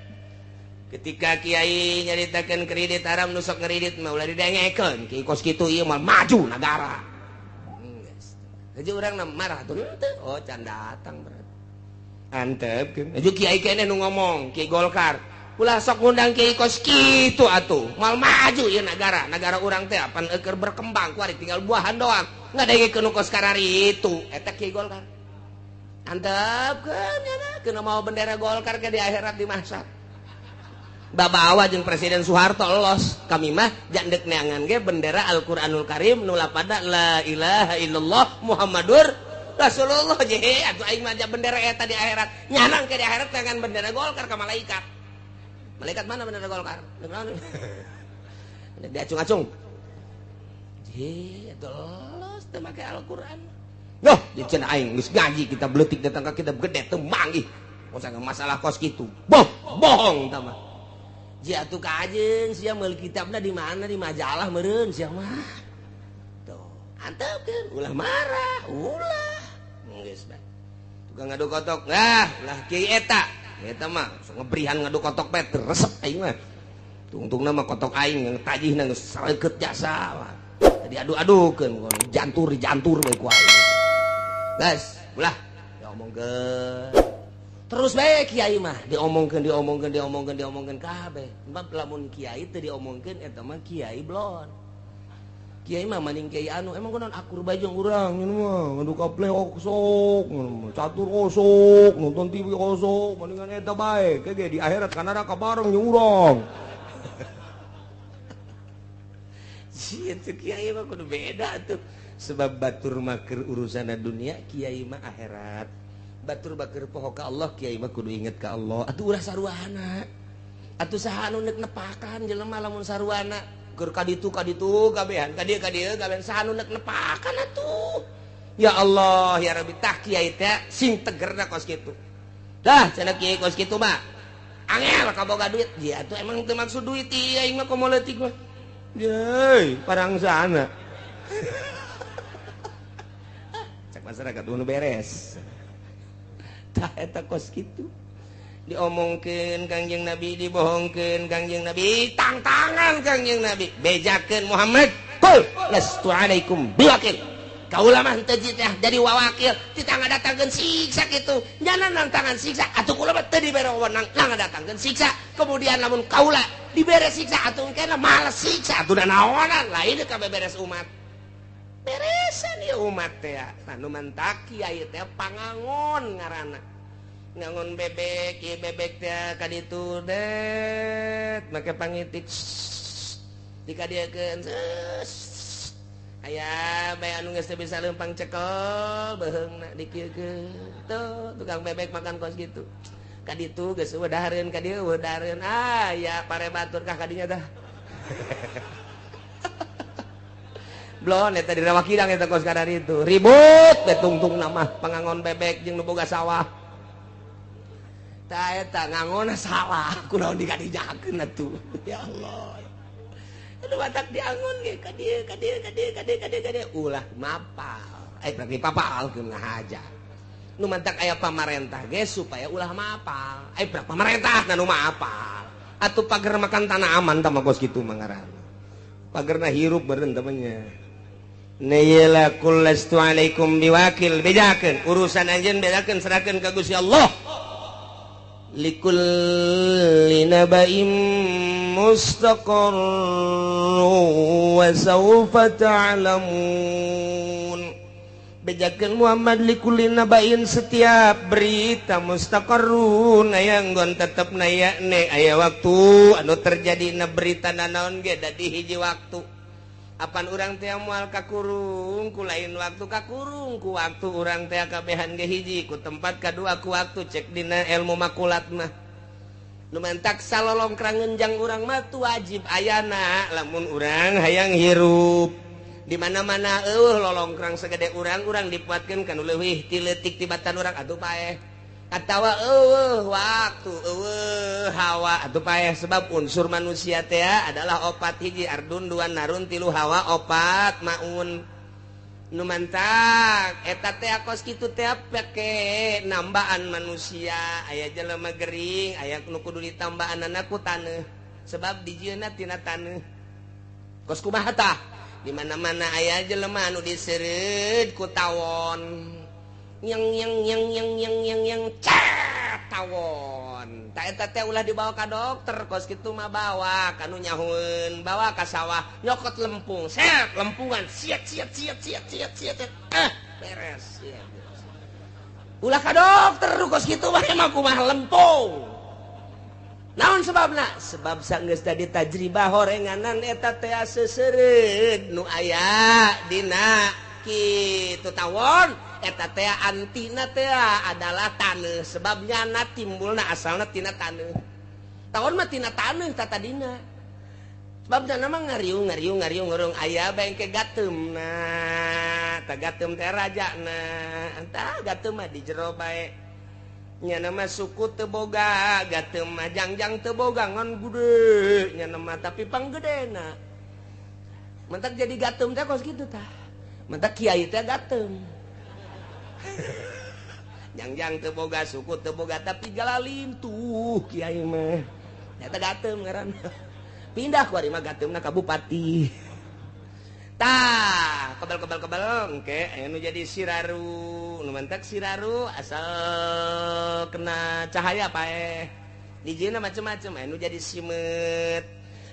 Ketika kiai nyaritakeun kredit haram nu sok ngredit mah ulah didengekeun. Kiai kos kitu ieu mah maju nagara. Geus. Haji urang marah tuh henteu. Oh can datang berarti. Antepkeun. Haji kiai keneh nu ngomong, Kiai Golkar. Ulah sok ngundang kiai kos kitu atuh. Moal maju ieu nagara. Nagara urang teh apan eueur berkembang kuari tinggal buahan doang. Ngadengekeun nu kos karari itu. Eta Kiai Golkar. Antepkeun nya kena mau bendera Golkar ke di akhirat dimasak. Babawa jeung Presiden Soeharto los. Kami mah jandek neangan ge bendera Al-Qur'anul Karim nu lapada la ilaha illallah Muhammadur Rasulullah je atuh aing mah bendera eta di akhirat. Nyanang ke di akhirat dengan bendera Golkar ka malaikat. Malaikat mana bendera Golkar? Diacung-acung. Je, dolos teu make Al-Qur'an. Loh, dicenah aing geus ngaji kitab leutik datang ka kitab gede teu manggih. Masalah kos gitu. Boh, bohong tah mah. Jia atuh ka ajeun sia meuli kitabna di mana di majalah meureun sia mah. Tuh, antepkeun ulah marah, ulah. Geus bae. Tukang ngadu kotok, nah, lah kiai eta. Eta mah sok ngebrihan ngadu kotok bae resep aing mah. Tungtungna mah kotok aing yang tajihna geus sareukeut jasa mah. Tadi adu-adukeun jantur-jantur bae ku aing. Geus, ulah diomongkeun. Terus bae kiai mah diomongkeun diomongkeun diomongkeun diomongkeun kabeh. Sebab lamun kiai teu diomongkeun eta mah kiai blon. Kiai mah maning kiai anu emang kunaon akur bae jeung urang nyeun mah ngadu kaple osok, catur osok, nonton TV osok, mendingan eta bae. Ke ge di akhirat ka neraka bareng jeung urang. Sieun teh kiai mah kudu beda tuh. Sebab batur mah keur urusanna dunia, kiai mah akhirat. Batur bakeur poho ka Allah, kiai mah kudu inget ka Allah. Atuh ulah saruana. Atuh saha anu neuk nepakan jelema lamun saruana keur ka ditu kabehan, ka dieu kabehan saha anu neuk nepakan atuh. Ya Allah, ya Rabbi, tah kiai teh sing tegerna kos kitu. Dah cenah kiai kos kitu mah. Angel kaboga duit. Ya atuh emang teu maksud duit ieu aing mah komo leutik mah. Yeay, parang sana. Cak masyarakat nu beres. Tah eta kos kitu diomongkeun Kangjeng Nabi, dibohongkeun Kangjeng Nabi, tangtangan Kangjeng Nabi, bejakeun Muhammad, qul lastu alaikum biwakil. Kaula mah henteu jadi wawakil, titah ngadatangkeun siksa kitu. Nyana nantangan siksa atuh kula mah teu dibere wewenang ngadatangkeun siksa. Kemudian lamun kaula dibere siksa atuh engkena males siksa atuh naonan lain kabeh beres umat. Beresan ya umat teh. Nah nu mantak kiai teh pangangon ngaranna. Ngangon bebek, ieu bebek teh ka ditu det make pangitik dikadieukeun. Aya bae anu geus teu bisa leumpang cekel beuheungna dikieukeun. Tuh tukang bebek makan kos kitu. Ka ditu geus eueuh dahareun ka dieu eueuh dahareun. Ah ya pare batur kah ka dinya tah. Blon eta di Rawa Kidang eta kos kadar itu. Ribut betungtung nama pangangon bebek jeung nu boga sawah. Tah eta ngangonna sawah kunaon dikadijakeun atuh. Ya Allah. Aduh batak diangon ge ka dieu ka dieu ka dieu ka dieu ka dieu ka dieu ulah mapal. Berarti papalkeun ngahaja. Nu mantak aya pamarentah ge supaya ulah mapal. Prak pamarentah na nu mapal. Atuh pager makan tanah aman tah mah kos kitu mah ngaranna. Pagerna hirup beureun temannya. Nayela kullastu alaikum biwakil, bejakeun urusan anjeun bejakeun serahkeun ka Gusti Allah. Likulli naba'in mustaqarrun wa sawfa ta'lamun. Bejakeun Muhammad likulli naba'in setiap berita mustaqarrun aya nggon tetep naya ne aya waktu anu terjadi na berita nanaon ge dadi hiji waktu. Apan urang teh moal kakurung ku lain waktu kakurung ku waktu urang teh kabehan ge hiji ku tempat kadua ku waktu cek dina ilmu makulat mah. Nu mantak salolongkrang ngenjang urang mah tu wajib ayana lamun urang hayang hirup. Di mana-mana eueuh lolongkrang segede urang urang dipuatkeun kana leuwih ti leutik tibatan urang atuh paeh. Atawa eueuh waktu eueuh hawa atuh paeh sebab unsur manusia teh adalah opat hiji ardun dua narun tilu hawa opat maun. Nu mantak eta teh kos kitu teh pake nambaan manusia aya jelema gering aya nu kudu ditambaanana ku taneuh sebab dijieunna tina taneuh. Kos kumaha tah? Di mana-mana aya jelema anu diseureud ku tawon. Yang yang yang yang yang yang yang cat tawon. Ta eta teh ulah dibawa ka dokter kos kitu mah bawa ka nu nyahueun, bawa ka sawah nyokot lempung, set lempungan, siat siat siat siat siat siat. Beres ya. Ulah ka dokter kos kitu mah emang kumaha lempung. Naon sebabna? Sebab sanggeus tadi tajribah horenganan eta teh seseureud nu aya dina kitu tawon. Eta teh antina teh adalah taneuh sebab nyana timbulna asalna tina taneuh. Tawon mah tina taneuh tatadina. Sebab nama ngariung ngariung ngariung ngurung aya bengke gatem nah ta gatem teh raja nah entah gatem mah di jero bae nya nama suku teu boga gatem mah jangjang teu boga ngan gede nya nama tapi panggedena mentak jadi gatem teh kos kitu tah mentak kiai teh gatem jangjang teu boga suku teu boga tapi galalim tuh kiai mah eta gatem ngaranna pindah ku ari mah gateumna ka bupati. Tah, kebal-kebal-kebal engke aya nu jadi siraru, nu mantak siraru asal kena cahaya paeh. Dijieunna macem-macem, aya nu jadi simeut,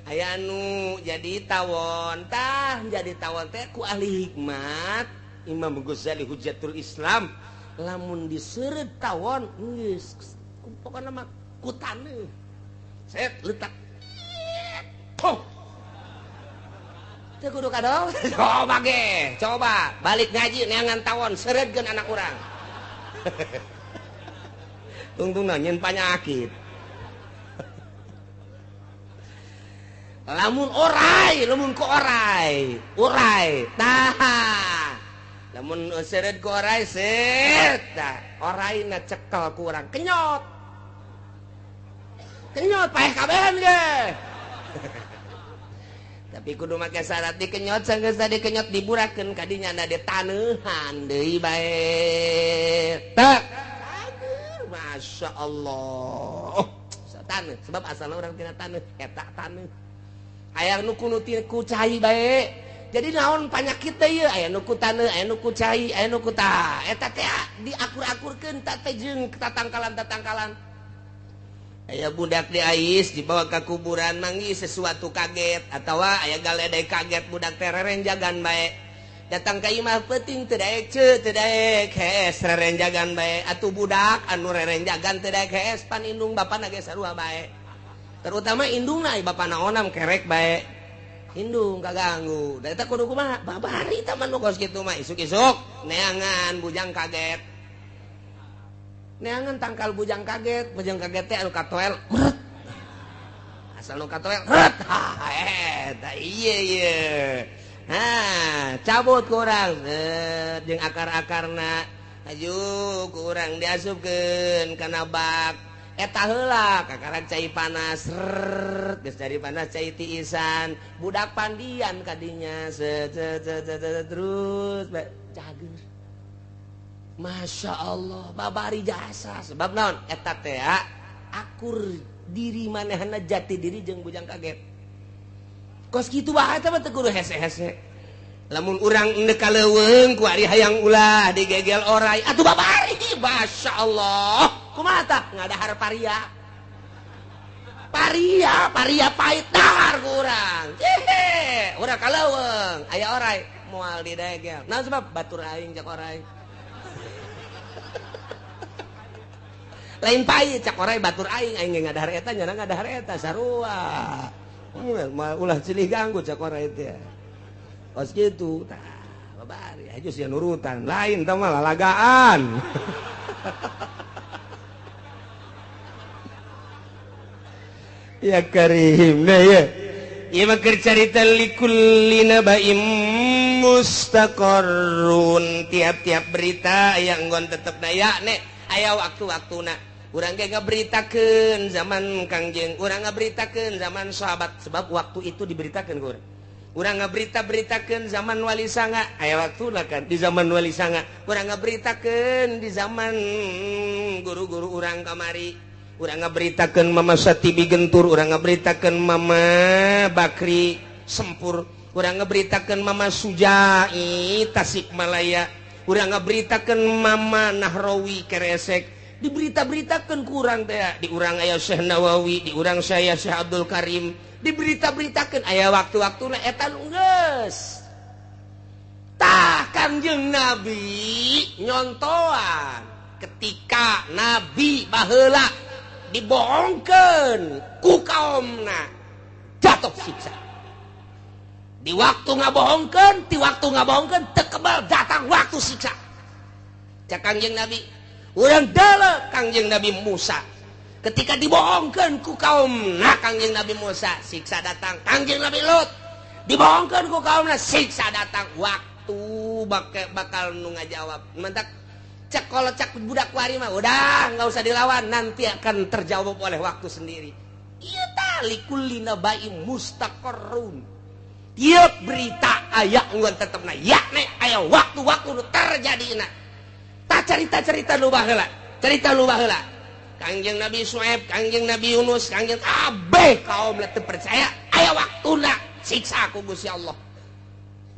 aya nu jadi tawon. Tah, jadi tawon teh ku ahli hikmat Imam Ghazali Hujjatul Islam, lamun diseureut tawon geus pokona mah ku taneuh. Set letak. Oh. Teu kudu kadol. Coba ge, coba balik ngaji neangan tawon seureutkeun anak urang. Tungtungna nyeun panyakit. Lamun orai, lamun ku orai, urai. Tah. Lamun seureut ku orai set, tah oraina cekel ku urang kenyot. Kenyot paeh kabehan ge. Tapi kudu make syarat dikenyot sanggeus dikenyot diburakeun kadinya na ditaneuhan deui bae. Tak. Masya Allah. Taneuh sebab asalna urang tina taneuh eta taneuh. Aya nu kudu ku cai bae. Jadi naon panyakit teh ieu aya nu ku taneuh, aya nu ku cai, aya nu ku tah. Eta teh diakur-akurkeun tah teh jeung tatangkalan-tatangkalan. Aya budak di ais dibawa ke kuburan manggih sesuatu kaget atawa aya galedai kaget budak teh rerenjagan bae datang ka imah peuting teu daek ceu teu daek hees rerenjagan bae atuh budak anu rerenjagan teu daek hees pan indung bapana ge sarua bae terutama indungna bapana onam kerek bae indung kaganggu da eta kudu kumaha babari tah mah nu kos kitu mah isuk-isuk neangan bujang kaget neangan tangkal bujang kaget teh anu katoel meret asal nu katoel meret ha eta ieu ieu ha cabut ku urang jeung akar-akarna aju ku urang diasupkeun kana bak eta heula kakaran cai panas rrrr geus cai panas cai tiisan budak pandian kadinya set terus cager. Masya Allah babari jasa sebab naon eta teh akur diri manehna jati diri jeung bujang kaget kos kitu bae eta mah teu kudu hese-hese lamun urang endek ka leuweung ku ari hayang ulah digegel orai atuh babari Masya Allah kumaha tah ngadahar paria paria paria pahit dahar ku urang hehe urang ka leuweung aya orai moal didegel naon sebab batur aing cak orai lain pahit cak orai batur aing aing ngadahar eta nyana ngadahar eta sarua ulah silih ganggu cak orai teh kos kitu tah babari aju sia nurutan lain tah mah lalagaan ya karim nah ya ieu mah keur carita likulli nabaim mustaqarrun tiap-tiap berita aya enggon tetep na ya nek aya waktu-waktuna urang ge ngaberitakeun zaman Kangjeng, urang ngaberitakeun zaman sahabat sebab waktu itu diberitakeun ku urang. Urang ngaberita-beritakeun zaman Wali Sanga, aya waktuna kan di zaman Wali Sanga. Urang ngaberitakeun di zaman guru-guru urang kamari. Urang ngaberitakeun Mama Satibi Gentur, urang ngaberitakeun Mama Bakri Sempur, urang ngaberitakeun Mama Sujai Tasikmalaya, urang ngaberitakeun Mama Nahrawi Keresek. Diberita-beritakan kurang teh di urang aya Syekh Nawawi, di urang saya Syekh Abdul Karim, diberita-beritakan aya waktu-waktuna eta nu geus. Tah Kangjeng Nabi nyontoan ketika Nabi baheula dibohongkeun ku kaomna jatuh siksa. Di waktu ngabohongkeun, ti waktu ngabohongkeun teu kebal datang waktu siksa. Cak Kangjeng Nabi urang dala Kangjeng Nabi Musa Ketika dibohongkeun ku kaumna Kangjeng Nabi Musa, siksa datang. Kangjeng Nabi Lut dibohongkeun ku kaumna, siksa datang. Waktu bakal nu ngajawab. Mantak cek kalau cak budak wari mah udah nggak usah dilawan, nanti akan terjawab oleh waktu sendiri. Ieu tah likulli naba'in mustaqarrun. Tiap berita aya ungguan tetepna yakni aya waktu-waktu nu terjadina. Tah carita-carita nu baheula, carita nu baheula. Kangjeng Nabi Syuaib, Kangjeng Nabi Yunus, Kangjeng kabeh kaum teu percaya aya waktuna siksa ku Gusti Allah.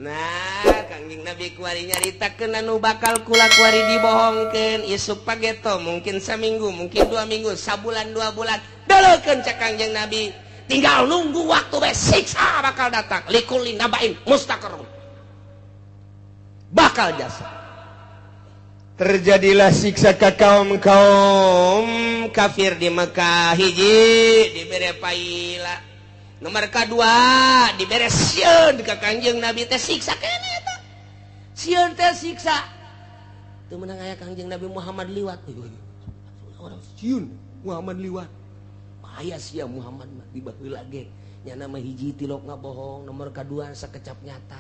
Nah, Kangjeng Nabi kuari nyaritakeun anu bakal kula kuari dibohongkeun isuk pageto, mungkin saminggu, mungkin 2 minggu, sabulan 2 bulan. Deleukeun cek Kangjeng Nabi. Tinggal nunggu waktu bae siksa bakal datang. Likulli naba'in mustaqarrun. Bakal jasa. Terjadilah siksa ka kaum-kaum kafir di Mekah. Hiji dibere paila. Nomor kedua dibere sieun ka Kangjeng Nabi teh siksa keneh eta. Sieun teh siksa. Teu meunang aya Kangjeng Nabi Muhammad liwat. Orang sieun Muhammad liwat. Bahaya sia Muhammad mah di baheula ge. Nyana mah hiji tilok ngabohong, nomor kadua sakecap nyata.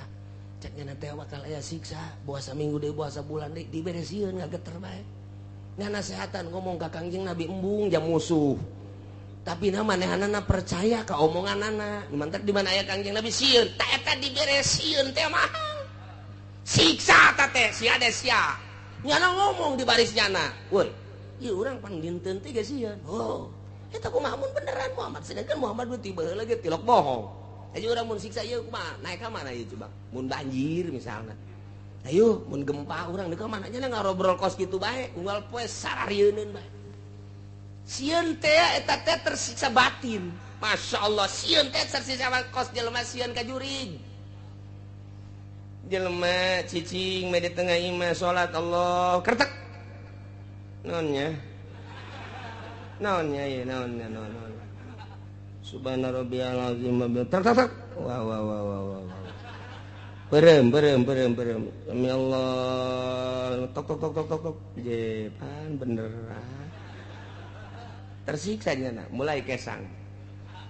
Cek nyana teh bakal aya siksa, boa saminggu deui boa sabulan deui dibere sieun ngageter bae. Nyana sehatan ngomong ka Kangjeng Nabi embung jam musuh. Tapi na manehanana percaya ka omonganana. Mantak di mana aya Kangjeng Nabi sieun, ta eta dibere sieun teh mahal. Siksa ta teh sia de sia. Nyana ngomong di baris nyana. Woi, ieu urang pan dinten teh ge sieun. Oh. Eta kumaha mun beneran Muhammad, sedangkan Muhammad nu tiba heula ge tilok bohong. Ayo urang mun siksa ieu kumaha? Naik ka mana ieu coba? Mun banjir misalna. Ayo mun gempa urang deuk ka mana nya ngarobrol kos kitu bae, unggal poe sararieuneun bae. Sieun teh eta teh tersiksa batin. Masya Allah, sieun teh tersiksa kos jelema sieun ka jurig. Jelema cicing mah di tengah imah salat Allah kertek. Naonnya? Naonnya ya, naonnya, naon, naon. Subhana rabbiyal azim wa bihamdihi. Tak tak. Wah wah wah wah wah. Berem berem berem berem. Demi Allah. Tok tok tok tok tok tok. Jepan beneran. Tersiksa nya mulai kesang.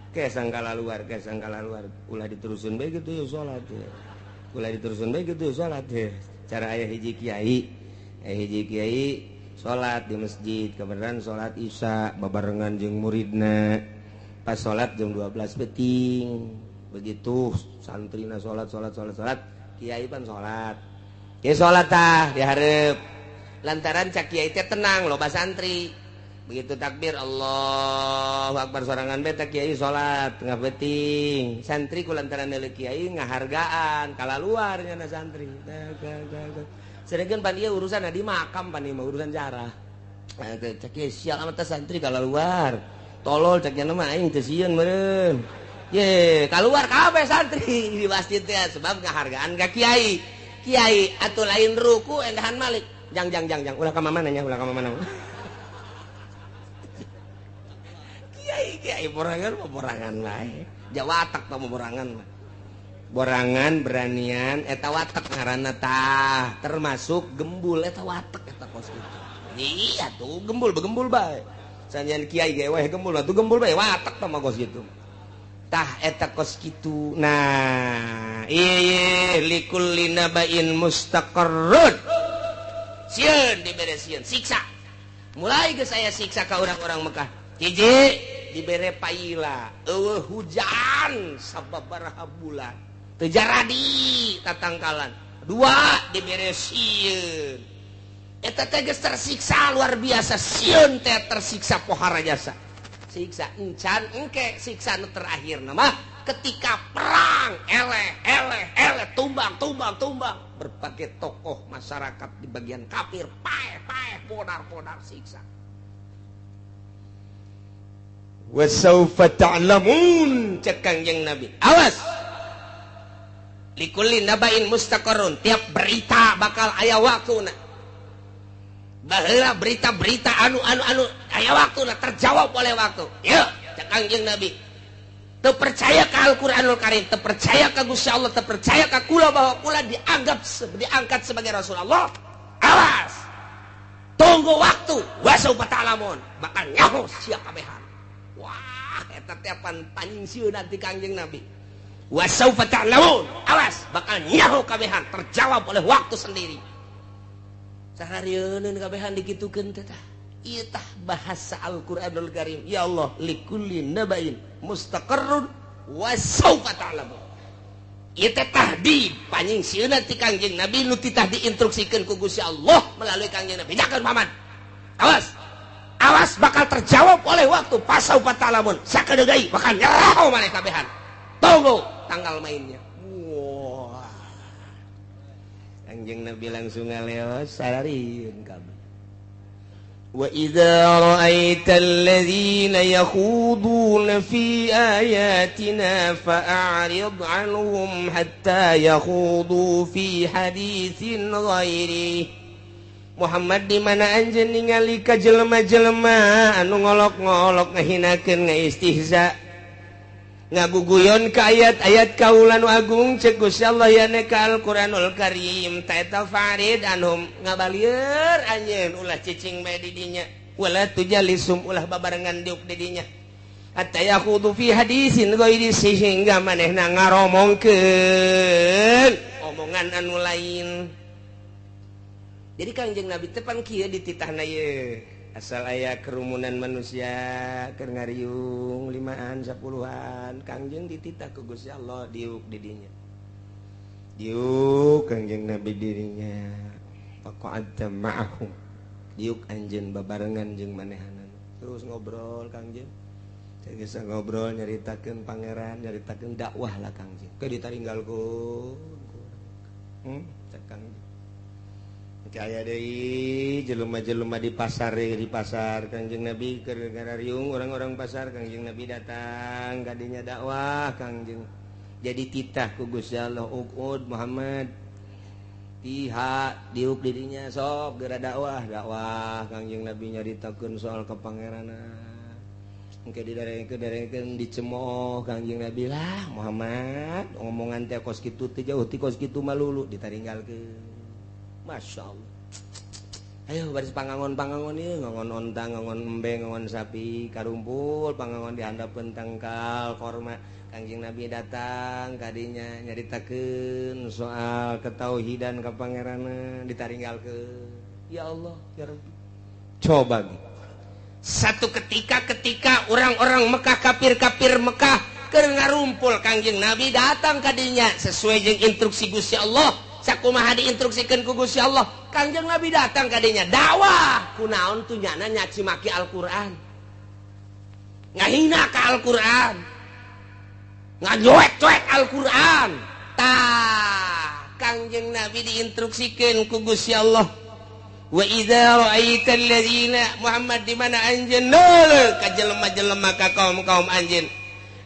Kesang kala luar, kesang kala luar. Ulah diterusin bae gitu ya salat ya. Ulah diterusin bae gitu ya salat ya. Cara aya hiji kiai. Aya hiji kiai salat di masjid, kebenaran salat isya babarengan jeung muridna. Pas salat jam 12 beting. Begitu santrina salat salat salat salat, kiai pan salat. Kiai salat tah dihareup. Lantaran cak kiai teh tenang loba santri. Begitu takbir Allahu Akbar sorangan bae teh kiai salat tengah beting. Santri ku lantaran deuleu kiai ngahargaan kala luar nya santri. Sedangkan pan ieu urusan di makam pan ieu mah urusan jarah. Cek kiai sial amat teh santri kala luar. Tolol cek nya mah aing teu sieun meureun. Ye, kaluar kabeh santri di masjid teh sebab ngahargaan ka kiai. Kiai atuh lain ruku endahan malik. Jang jang jang jang ulah ka mana nya ulah ka mana. Kiai kiai borangan mah borangan wae. Jawatak tah borangan mah. Borangan beranian eta watek ngaranna tah termasuk gembul eta watek eta kos kitu. Iya tuh gembul begembul bae. Sanjan kiai ge weh gembul atuh gembul bae watek tah mah kos kitu. Tah eta kos kitu. Nah, ieu likulli naba'in mustaqarrun. Sieun dibere sieun siksa. Mulai geus aya siksa ka urang-urang Mekah. Hiji dibere paila, eueuh hujan sababaraha bulan. Teu jaradi tatangkalan. Dua dibere sieun. Eta teh geus tersiksa luar biasa, sieun teh tersiksa pohara jasa. Siksa encan engke siksa nu terakhir mah ketika perang eleh eleh eleh tumbang tumbang tumbang berbagai tokoh masyarakat di bagian kafir paeh paeh podar podar siksa. Wa saufa ta'lamun cek Kangjeng Nabi. Awas. Likulli naba'in mustaqarrun, tiap berita bakal aya waktuna. Baheula berita-berita anu anu anu aya waktuna terjawab oleh waktu. Yeuh cek Kangjeng Nabi. Teu percaya ka Al-Qur'anul Karim, teu percaya ka Gusti Allah, teu percaya ka kula bahwa kula dianggap diangkat sebagai Rasulullah. Awas. Tunggu Tunggu waktu wasaufa ta'lamun bakal nyaho sia kabehan. Wah eta teh pan panyingsieunan ti Kangjeng Nabi. Wasaufa ta'lamun, awas bakal nyaho kabehan, terjawab oleh waktu sendiri. Saharieun kabehan dikitukeun teh tah. Ieu tah bahasa Al-Qur'anul Karim. Ya Allah, likulli naba'in mustaqarrun wasaufa ta'lamun. Ieu teh tahdid panyingsieunan ti Kangjeng Nabi nu titah diinstruksikeun ku Gusti Allah melalui Kangjeng Nabi. Bejakeun Muhammad. Awas. Awas bakal terjawab oleh waktu pasaufa ta'lamun. Sakedeung deui bakal nyaho maneh kabehan. Tunggu tanggal mainnya. Wah. Kangjeng Nabi langsung ngaleos sararieun kabeh. Wa idza ra'aita alladzina yakhuduna fi ayatina fa'rid 'anhum hatta yakhudu fi haditsin ghairi. Muhammad di mana anjeun ningali ka jelema-jelema anu ngolok-ngolok ngahinakeun ngaistihza ngaguguyon ka ayat-ayat kaula nu agung cek Gusti Allah yane ka Al-Qur'anul Karim ta eta farid anhum ngabalieur anjeun ulah cicing bae di dinya wala tujalisum ulah babarengan diuk di dinya hatta yakhudu fi hadisin ghairi sehingga manehna ngaromongkeun omongan anu lain. Jadi Kangjeng Nabi teh pan kieu dititahna ieu asal aya kerumunan manusia keur ngariung 5-an 10-an Kangjeng dititah ku Gusti Allah diuk di dinya. Diuk Kangjeng Nabi dirinya faqa'adta ma'ahum. Diuk anjeun babarengan jeung manehanana. Terus ngobrol Kangjeng. Geus ngobrol nyaritakeun pangeran, nyaritakeun dakwah lah Kangjeng. Ke ditaringgalkeun. Cek Kangjeng. Aya deui jelema-jelema di pasar Kangjeng Nabi keur ngariung orang-orang pasar Kangjeng Nabi datang kadinya dakwah Kangjeng. Jadi titah ku Gusti Allah uqud Muhammad tiha diuk dirinya sok geura dakwah dakwah Kangjeng Nabi nyaritakeun soal kepangeranan. Engke didarengkeun dicemooh Kangjeng Nabi lah Muhammad omongan teh kos kitu teh jauh ti kos kitu malulu ditaringgalkeun. Masya Allah. Ayo baris pangangon-pangangon ieu ngangon onta, ngangon embe, ngangon sapi, karumpul pangangon di handapeun tangkal korma. Kangjeng Nabi datang kadinya nyaritakeun soal ketauhidan kapangeranan ditaringgalkeun. Ya Allah, ya Rabbi. Coba gitu. Satu ketika orang-orang Mekah kafir-kafir Mekah keur ngarumpul Kangjeng Nabi datang kadinya sesuai jeung instruksi Gusti Allah. Sakumaha diinstruksikeun ku Gusti Allah, Kangjeng Nabi datang kadinya dakwah. Kunaon tuh nyana nyaci maki Al-Qur'an. Ngahina ka Al-Qur'an. Ngajoek-joek Al-Qur'an. Tah, Kangjeng Nabi diinstruksikeun ku Gusti Allah. Wa idza ra'aita alladzina Muhammad di mana anjeun ka jelema-jelema ka kaum-kaum anjeun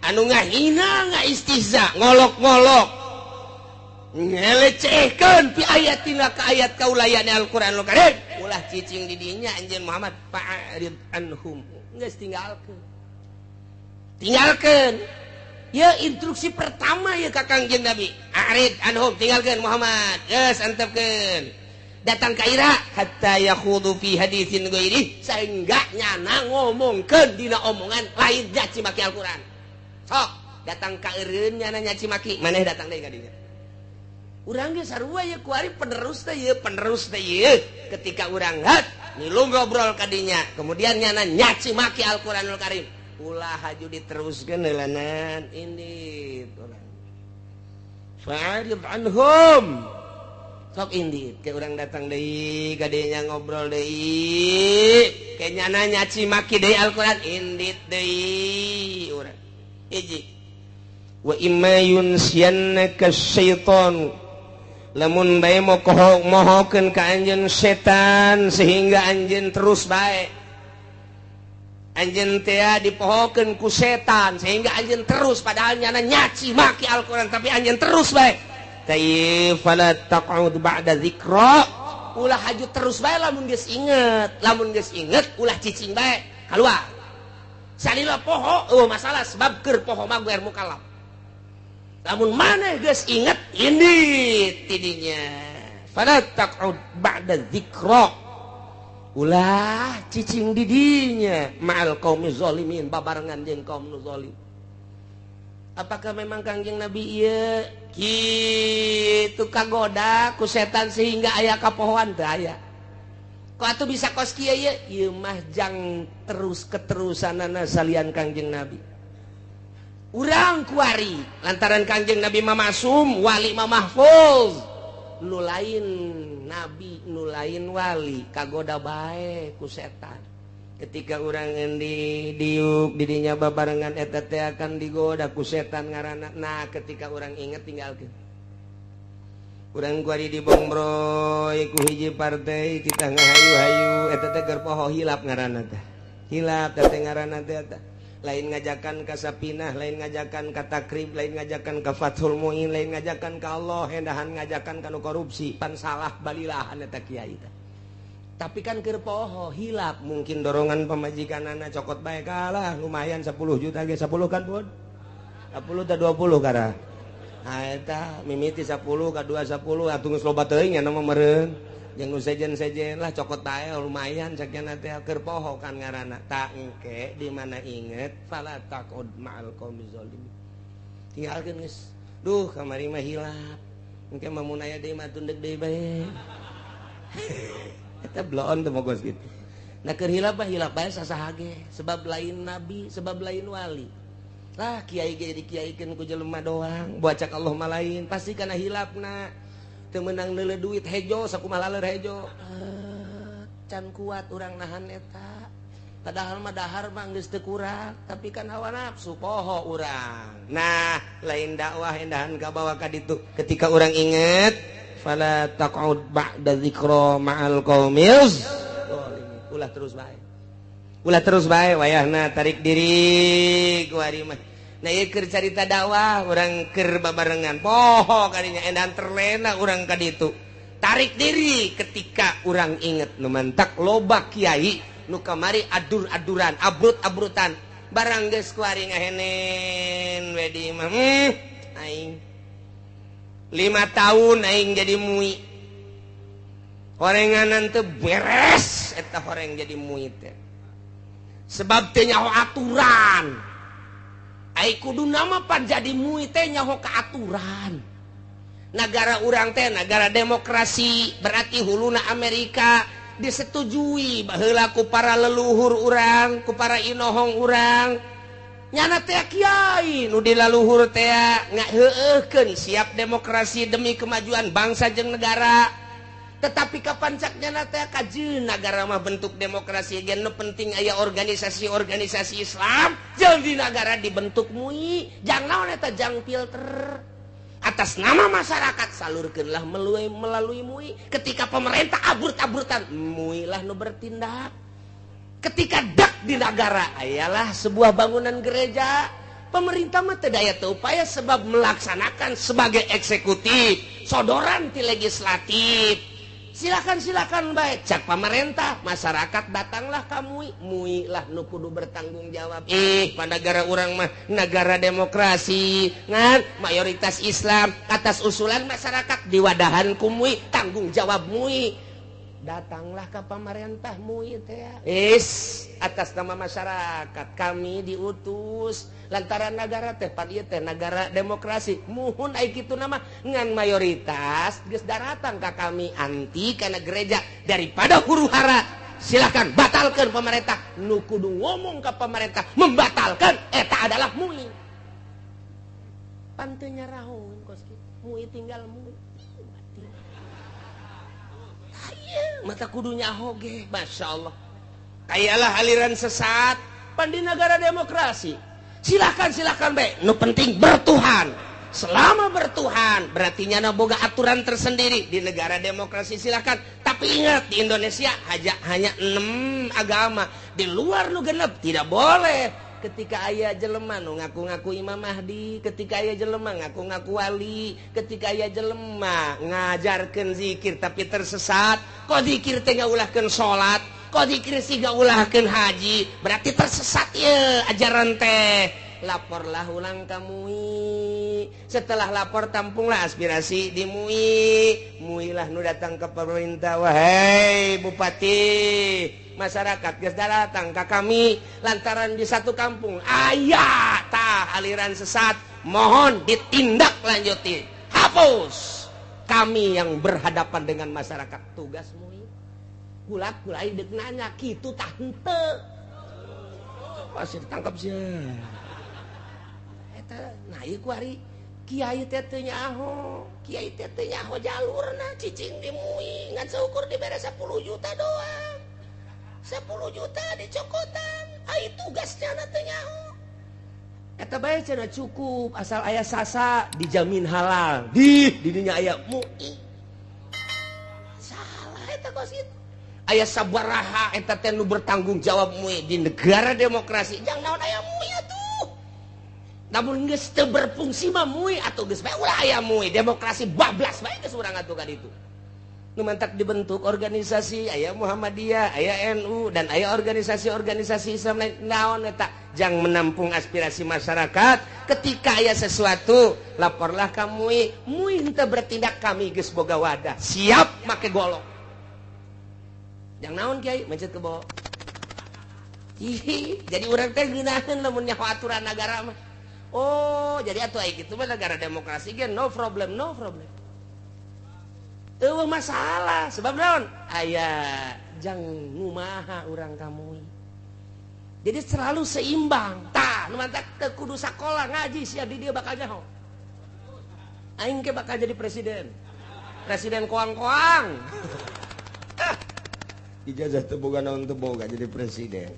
anu ngahina ngaistihza, ngolok-ngolok ngelecehkeun fi ayatina ka ayat kaulayane Al-Qur'anul Karim ulah cicing di dinya anjeun Muhammad fa'rid anhum geus tinggalkeun tinggalkeun ya instruksi pertama ya ka Kangjeng Nabi a'rid anhum tinggalkeun Muhammad geus antepkeun datang ka ira hatta yakhudu fi haditsin ghairi sehingga nyana ngomongkeun dina omongan lain nyaci maki Al-Qur'an sok datang ka eureun nyana nyaci maki maneh datang deui ka dinya. Urang ge sarua ye kuari penerus teh ye ketika urang hat ngilu ngobrol kadinya kemudian nyana nyaci maki Al-Qur'anul Karim ulah haju diteruskeun heulanan indit urang fa'rid anhum sok indit ke urang datang deui kadinya ngobrol deui ke nyana nyaci maki deui Al-Qur'an indit deui urang hiji wa imma yunsiyannaka syaitan lamun bae mohokeun ka anjeun setan sehingga anjeun terus bae anjeun teh dipohokeun ku setan sehingga anjeun terus padahal nyana nyaci maki Al-Qur'an tapi anjeun terus bae tayyib fala taq'ud ba'da dzikra ulah haju terus bae lamun geus inget ulah cicing bae kaluar salila poho eueuh masalah sebab keur poho mah geus mukallaf. Lamun maneh geus inget indit tidinya fala taq'ud ba'da dzikra Ulah cicing didinya ma'al qaumi zalimin babarengan jeung kaum nu zalim. Apakah memang Kangjeng Nabi ieu kitu kagoda ku setan sehingga aya kapohoan teu aya? Kok atuh bisa kos kieu ieu? Ieu mah jang terus keterusanana salian Kangjeng Nabi. Urang kuari lantaran Kangjeng Nabi mah masum, wali mah mahfuz. Nu lain nabi, nu lain wali kagoda bae ku setan. Ketika urang endi diuk didinya babarengan eta teh akan digoda ku setan ngaranna. Nah, ketika urang inget tinggalkeun. Urang kuari dibongbroy ku hiji partai kita ngahayu-hayu eta teh keur poho hilap ngaranna teh. Hilap teh ngaranna teh eta. Lain ngajakan ka Sapinah, lain ngajakan ka Takrib, lain ngajakan ka Fathul Muin, lain ngajakan ka Allah, hendahan ngajakan ka nu korupsi, pan salah balilahan eta kiai teh. Tapi kan keur poho hilap, mungkin dorongan pamajikanana cokot bae kalah, lumayan 10 juta ge 10 kan, Bun? 10 ta 20 kara. Ah eta mimiti 10 ka 2 10 atuh geus loba teuing nya mah meureun. Jeung nu sejen-sejen lah cokot bae lumayan sakiana teh keur poho kan ngaranna. Tak engke di mana inget fala taqud ma'al qaumi zalimin. Tinggalkeun geus. Duh kamari mah hilap. Engke mah mun aya deui mah tundek deui bae. Eta bloon teu mogos kitu. Nah keur hilap mah hilap bae sasaha ge, sebab lain nabi, sebab lain wali. Lah kiai ge dikiaikeun ku jelema doang, bacak Allah mah lain, pasti kana hilapna. Teu meunang neuleuh duit hejo sakumaha laleur hejo. Can kuat urang nahan eta. Padahal mah dahar mah geus teu kurang, tapi kan hawa nafsu poho urang. Nah, lain dakwah endahan kabawa ka ditu. Ketika urang inget fala taq'ud ba'da dzikra ma'al qaumil zalimin. Ulah terus bae. Ulah terus bae wayahna tarik diri ku ari mah. Nah ieu keur carita dakwah urang keur babarengan poho kadinya endahan terlena urang ka ditu. Tarik diri ketika urang inget nu mantak loba kiai nu kamari adur-aduran, abrut-abrutan. Barang geus ku ari ngahenen we di imah. Aing 5 tahun aing jadi mui. Horenganan teu beres eta horeng jadi mui teh. Sebab teu nyaho aturan. Ai kudu nama pan jadi mui teh nyaho ka aturan. Nagara urang teh nagara demokrasi, berarti huluna Amerika disetujui baheula ku para leluhur urang, ku para inohong urang. Nyana teh kiai nu di laluhur teh ngaheueuhkeun siap demokrasi demi kemajuan bangsa jeung negara. Tetapi kapan cak nyana teh kajeun nagara mah bentuk demokrasi ge nu penting aya organisasi-organisasi Islam jeung di nagara dibentuk MUI, jang naon eta jang filter. Atas nama masyarakat salurkeunlah melalui MUI. Ketika pemerintah abur-aburtan, MUI lah nu bertindak. Ketika dak di negara ayalah sebuah bangunan gereja, pemerintah mah teu daya teu upaya sebab melaksanakan sebagai eksekutif, sodoran ti legislatif. Silakan bae cak pemerintah, masyarakat datanglah ka MUI, MUI lah nu kudu bertanggung jawab. Pada negara urang mah negara demokrasi, ngan mayoritas Islam, atas usulan masyarakat diwadahan ku MUI, tanggung jawab MUI. Datanglah ke pemerintah MUI teh. Atas nama masyarakat kami diutus lantaran negara teh pan ieu teh negara demokrasi. Muhun ai kitu nama ngan mayoritas geus daratang ka kami anti kana gereja daripada huru hara. Silakan batalkan pemerintah. Nu kudu ngomong ka pemerintah membatalkan eta adalah MUI. Pan teu nyarahoeun kos kitu. MUI tinggal MUI. Mata kudunya hoge, masya Allah. Kayalah aliran sesat, pan di negara demokrasi. Silakan bae. Nu penting bertuhan. Selama bertuhan, berarti nyana boga aturan tersendiri di negara demokrasi silakan. Tapi ingat di Indonesia hanya 6 agama. Di luar nu genep tidak boleh. Ketika aya jelema nu ngaku-ngaku Imam Mahdi, ketika aya jelema ngaku-ngaku wali, ketika aya jelema ngajarkeun zikir tapi tersesat, kok zikir teh ngaulahkeun salat, kok zikir sih ngaulahkeun haji, berarti tersesat ye ajaran teh. Laporlah ulang ka MUI. Setelah lapor tampunglah aspirasi di MUI. MUI lah nu datang ke pemerintah, wahai bupati, masyarakat geus datang ka kami lantaran di satu kampung aya tah aliran sesat, mohon ditindak lanjuti, hapus. Kami yang berhadapan dengan masyarakat, tugas MUI. Kulak kulai dek nanya kitu tah henteu. Pasti ditangkap sih. Eta nah ieu ku ari kiai teh teu nyaho, kiai teh teu nyaho jalurna cicing di MUI ngan saukur dibere 10 juta doang. 10 juta dicokotan, ai tugasnya na teu nyaho. Eta bae cenah cukup asal aya sasa dijamin halal. Di dinya aya MUI. Salah eta kos kitu. Aya sabaraha eta teh nu bertanggung jawab MUI di negara demokrasi. Jang naon aya MUI atuh. Namun geus teu berfungsi mah MUI atuh geus bae ulah aya MUI. Demokrasi bablas bae geus urang atuh ka ditu. Nu mantak dibentuk organisasi aya Muhammadiyah, aya NU dan aya organisasi-organisasi Islam lain. Naon eta jang menampung aspirasi masyarakat. Ketika aya sesuatu laporlah ka MUI. MUI henteu bertindak, kami geus boga wadah, siap make golok. Jang naon kiai mencet kebo. Ih, jadi urang teh ngeunaheun lamun nyaho aturan negara mah. Oh, jadi atuh aya kitu mah negara demokrasi ge no problem, no problem. Eueuh masalah sebab naon? Aya jang ngumaha urang ka MUI. Jadi selalu seimbang. Tah, nu mantak teu kudu sakola ngaji sia di dieu bakal nyaho. Aing ke bakal jadi presiden. Presiden koang-koang. Ijazah teu boga naon teu boga jadi presiden.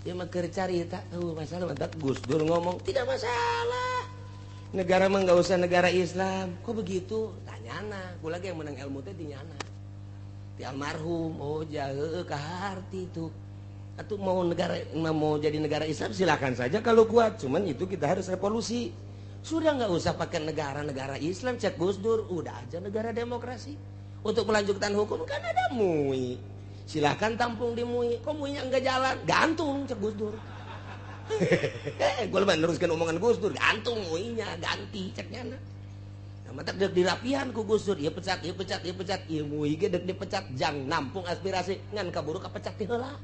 Ieu mah keur carita, eueuh masalah mantak Gus Dur ngomong tidak masalah. Negara mah nggak usah negara Islam. Kok begitu? Tanyana. Gua lagi yang menang ilmu teh di nyana. Di almarhum, oh jahe kaharti itu. Atau mau negara mau jadi negara Islam silakan saja kalau kuat. Cuman itu kita harus revolusi. Sudah nggak usah pakai negara-negara Islam, cek Gus Dur, udah aja negara demokrasi. Untuk melanjutkan hukum kan ada MUI. Silakan tampung di MUI. Kok MUI-nya enggak jalan? Gantung cek Gus Dur. Gue lebih neruskan omongan Gus Dur, gantung MUI-nya, ganti ceknya. Nah, mantap dek dirapihan ku Gus Dur, ieu pecat, ieu pecat, ieu pecat, ieu MUI ge dek dipecat, jang nampung aspirasi ngan kaburu kapecat ti heula.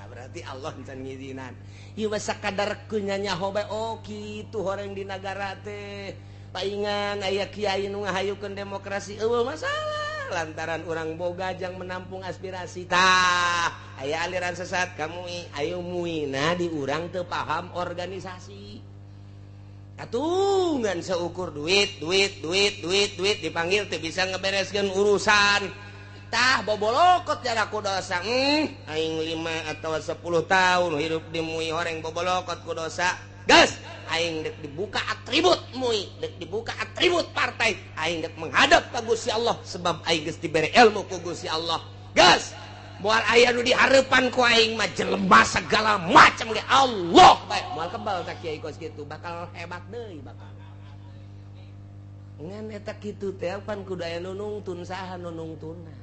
Berarti Allah can ngizinan. Ieu mah sakadar keunyanyaho bae, oh kitu horeng di nagara teh. Paingan aya kiai nu ngahayukeun demokrasi, eueuh masalah. Lantaran urang boga jang menampung aspirasi. Tah, aya aliran sesat ka MUI, ayo MUI nah di urang teu paham organisasi. Atuh ngan seukur duit, duit, duit, duit, duit dipanggil teu bisa ngebereskeun urusan. Tah bobolokot jara ku dosa. Aing 5 atau 10 tahun hidup di MUI horeng bobolokot ku dosa. Gas, aing dek dibuka atribut MUI, dek dibuka atribut partai, aing dek menghadap ka Gusti Allah sebab aing geus dibere ilmu ku Gusti Allah. Gas, moal aya nu dihareupan ku aing mah jelema segala macam ge Allah bae. Moal kebal tak kiai kos kitu, bakal hebat deui bakal. Ngan eta kitu teh pan kudu aya nu nungtun, saha nu nungtunna.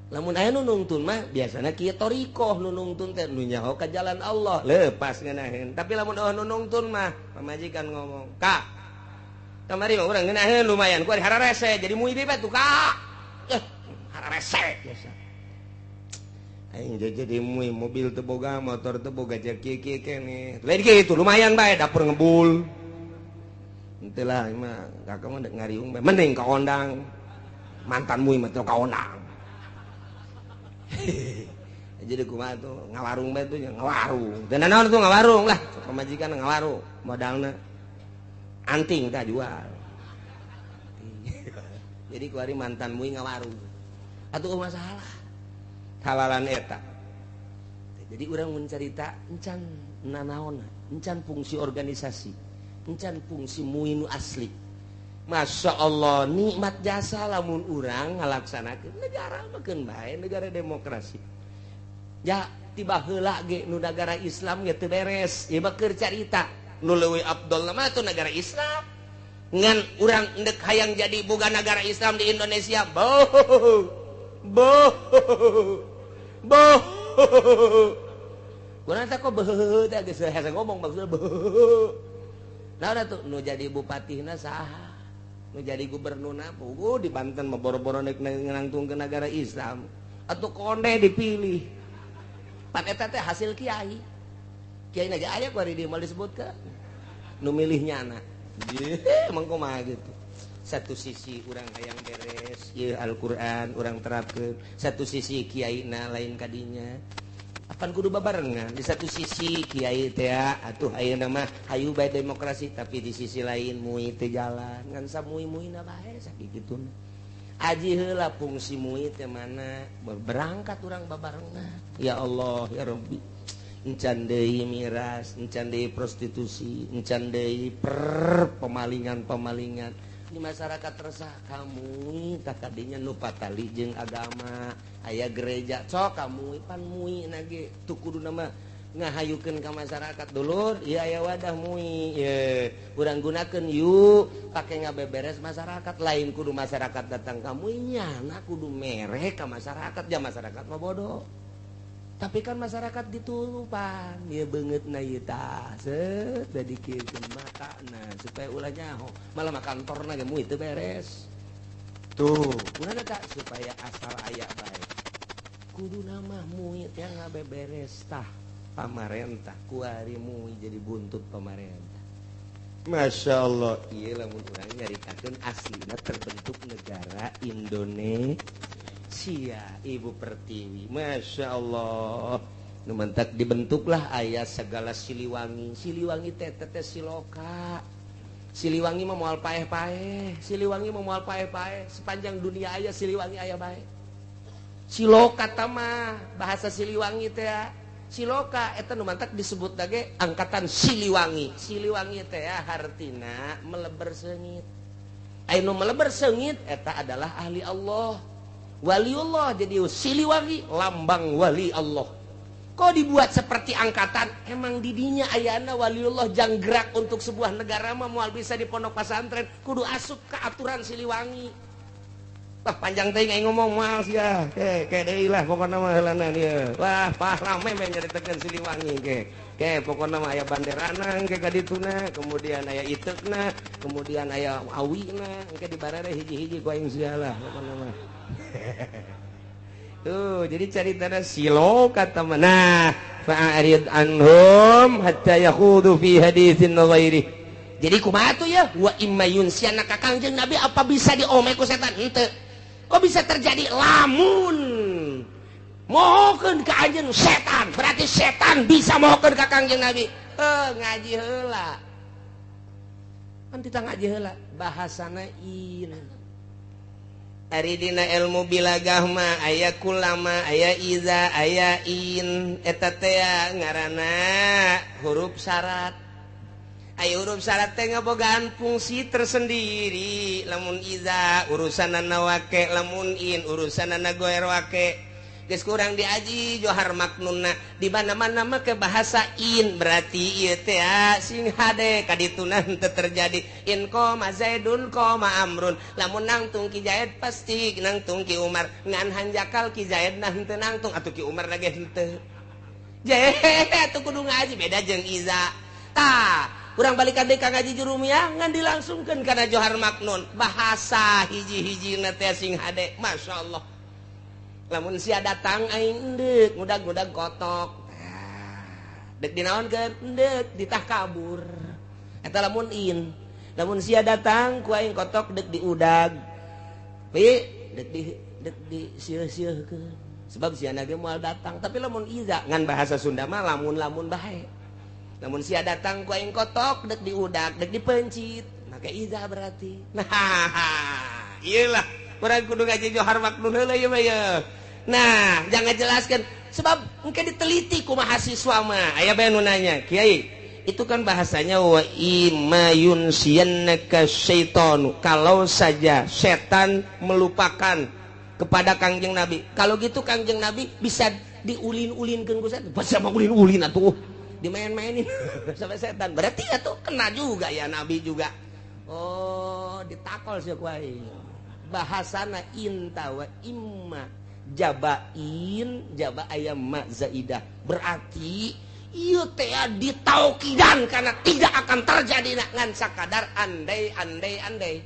Lamun aya nu nungtun mah biasana kieu thoriqoh nu nungtun teh nu nyaho ka jalan Allah lepas ngeunaheun. Tapi lamun eueuh nu nungtun mah pamajikan ngomong, "Kak, kamari mah urang ngeunaheun lumayan ku ari hararese jadi MUI deui tuh, Kak." Hararese biasa. Aing jadi MUI mobil teu boga, motor teu boga jeung kieu-kieu keneh. Lain kitu lumayan bae dapur ngebul. Henteu lah mah kakak mah dek ngariung bae mending ka ondang. Mantan MUI mah teu ka ondang. Jadi kumaha tuh ngawarung bae tuh ngawarung. Dan naon tuh ngawarung lah, pamajikan ngawarung, modalna anting tah jual. Jadi kuari mantan MUI ngawarung. Atuh masalah. Halalan eta. Jadi urang mun carita encan nanaonna, encan fungsi organisasi, encan fungsi MUI nu asli. Masya Allah, nikmat jasa lamun urang ngalaksanakeun negara mah keun bae negara demokrasi. Ya tiba heula ge nu negara Islam ge teu beres. Ieu mah keur carita nu leuwih afdol mah tuh negara Islam. Ngan urang endek hayang jadi boga negara Islam di Indonesia. Boh. Boh. Boh. Kurang teh kok beuheuh teh geus hese ngomong maksudna beuheuh. Nah tuh nu jadi bupatihna saha? Nu jadi gubernurna puguh di Banten mah boro-boro nek nangtung ke negara Islam. Atuh konde dipilih. Pan eta teh hasil kiai. Kiai na ge aya ku ari dieu moal disebutkeun. Nu milih nyana. Emang kumaha gitu. Satu sisi urang hayang beres ieu Al-Qur'an urang terapkeun, satu sisi kiaina lain kadinya. Apan kudu babarengan. Di satu sisi kiai teh atuh ayeuna mah hayu bae demokrasi, tapi di sisi lain MUI teh jalan ngan samui-muina bae sakituna. Aji heula fungsi MUI teh mana berangkat urang babarengan. Ya Allah ya Rabbi. Encan deui miras, encan deui prostitusi, encan deui pemalingan-pemalingan. Di masyarakat resah kamu tak kadinya nu patali jeung agama, aya gereja sok kamu pan MUI nage tuh kudu nama ngahayukeun ka masyarakat dulur, ieu aya wadah MUI ye urang gunakeun yuk pake ngabeberes masyarakat, lain kudu masyarakat datang ka MUI nyana kudu mere ka masyarakat, ja masyarakat mah bodoh. Tapi kan masyarakat ditulupan ya banget na ieu tah set da dikieun matana supaya ulah nyaho malah mah kantorna ge MUI teu beres tuh kunaon tah supaya asal aya bae kuduna mah MUI teh ngabeberes tah pamarentah kuari MUI jadi buntut pamarentah. Masya Allah ieu lamun urang nyaritakeun aslina terbentuk negara Indonesia Ibu Pertiwi. Masya Allah nu mantak dibentuklah aya segala Siliwangi. Siliwangi teh teh siloka. Siliwangi mah moal paeh-paeh. Siliwangi mah moal paeh-paeh. Sepanjang dunia aya Siliwangi aya bae. Siloka tah bahasa Siliwangi teh siloka eta nu mantak disebut lagi angkatan Siliwangi. Siliwangi teh hartina meleber seungit. Aya nu meleber seungit eta adalah ahli Allah, waliullah. Jadi Siliwangi lambang wali Allah. Kok dibuat seperti angkatan? Emang didinya ayana waliullah janggerak untuk sebuah negara mah moal bisa di pondok pesantren, kudu asup ke aturan Siliwangi. Wah panjang teh aing ngomong moal sia. Ke deui lah pokona mah heulana ieu. Wah pah rame meh nyaritakeun Siliwangi ke. Ke pokona mah aya banderana engke ka dituna, kemudian aya iteukna, kemudian aya awina, engke dibarare hiji-hiji ku aing sia lah pokona mah. Tuh, jadi caritana silo kata mana fa'arid anhum hatta yakhudu fi haditsin ghairi. Jadi kumaha tuh ya? Wa imma yunsiana ka Kangjeng Nabi apa bisa diome ku setan? Henteu. Kok bisa terjadi lamun mohokeun ka anjeun setan? Berarti setan bisa mohokeun ka Kangjeng Nabi. Ngaji heula. Kan kita ngaji heula bahasana in. Ari dina ilmu bilagah mah aya kulama, aya iza, aya in, eta teh ngaranna huruf syarat. Aya huruf syarat teh ngabogaan fungsi tersendiri. Lamun iza urusanana wake, lamun in urusanana goer wake. Geus kurang diaji Johar Maknunna di mana-mana make bahasa in berarti ieu teh sing hade kadituna henteu terjadi in qoma Zaidun qoma Amrun lamun nangtung Ki Zaid pasti nangtung Ki Umar ngan hanjakal Ki Zaid nah henteu nangtung atuh Ki Umar lagi henteu je atuh kudu ngaji beda jeung iza tah urang balikan deui ka ngaji jurumiyah ngan dilangsungkeun kana Johar Maknun bahasa hiji-hijina teh sing hade masyaallah. Lamun sia datang aing endeuk ngudag-ngudag kotok. Dek dinaonkeun endeuk ditah kabur. Eta lamun in. Lamun sia datang ku aing kotok dek diudag. Pi dek di dek disieuh-sieuhkeun. Sebab sia ge moal datang. Tapi lamun iza ngan bahasa Sunda mah lamun-lamun bae. Lamun sia datang ku aing kotok dek diudag, dek dipencit. Make iza berarti. Nah, iyalah urang kudu ngaji Johar Maknun heula ieu mah ye. Nah, jangan jelaskan sebab mungkin diteliti ku mahasiswa mah. Aya bae nu nanya, "Kiai, itu kan bahasanya wa imma yunsiyannaka syaitanu." Kalau saja setan melupakan kepada Kangjeng Nabi. Kalau gitu Kangjeng Nabi bisa diulin-ulinkeun ku setan. Bisa mah ulin-ulin atuh. Dimain-mainin sampai setan. Berarti atuh kena juga ya Nabi juga. Oh, ditakol sih ku aing. Bahasana inta wa imma jabain jaba ayam ma zaidah berarti Ieu teh ditaukidan karena tidak akan terjadi ngan sakadar andai andai andai.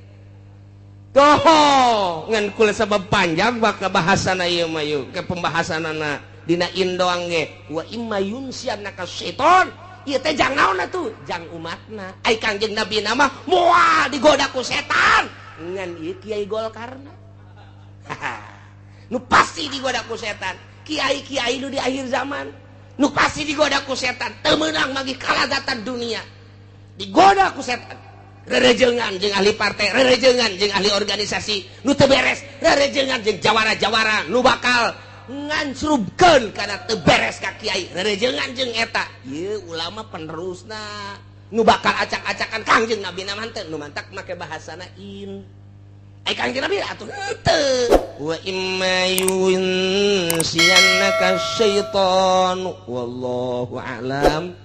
Toh ngan kula sabab panjang bakal bahasana ieu mah yeuh ke pembahasanana dina indoang ge wa imma yunsiyannaka syaiton. Ieu teh jang naon atuh? Jang umatna. Ai Kangjeng Nabi na mah moal digoda ku setan. Ngan ieu kiai Golkarna. Nu pasti digoda ku setan. Kiai-kiai nu di akhir zaman nu pasti digoda ku setan. Teu meunang magi kalazatan dunia. Digoda ku setan. Rerejengan jeung ahli partai, rerejengan jeung ahli organisasi nu teu beres, rerejengan jeung jawara-jawara nu bakal ngancrubkeun kana teu beres ka kiai, rerejengan jeung eta. Ieu ulama penerusna nu bakal acak-acakan Kangjeng Nabi na mah teu, nu mantak make bahasana in. Ai Kangjeng Nabi atuh henteu. Wa imma yunsiyannaka syaitan wallahu a'lam.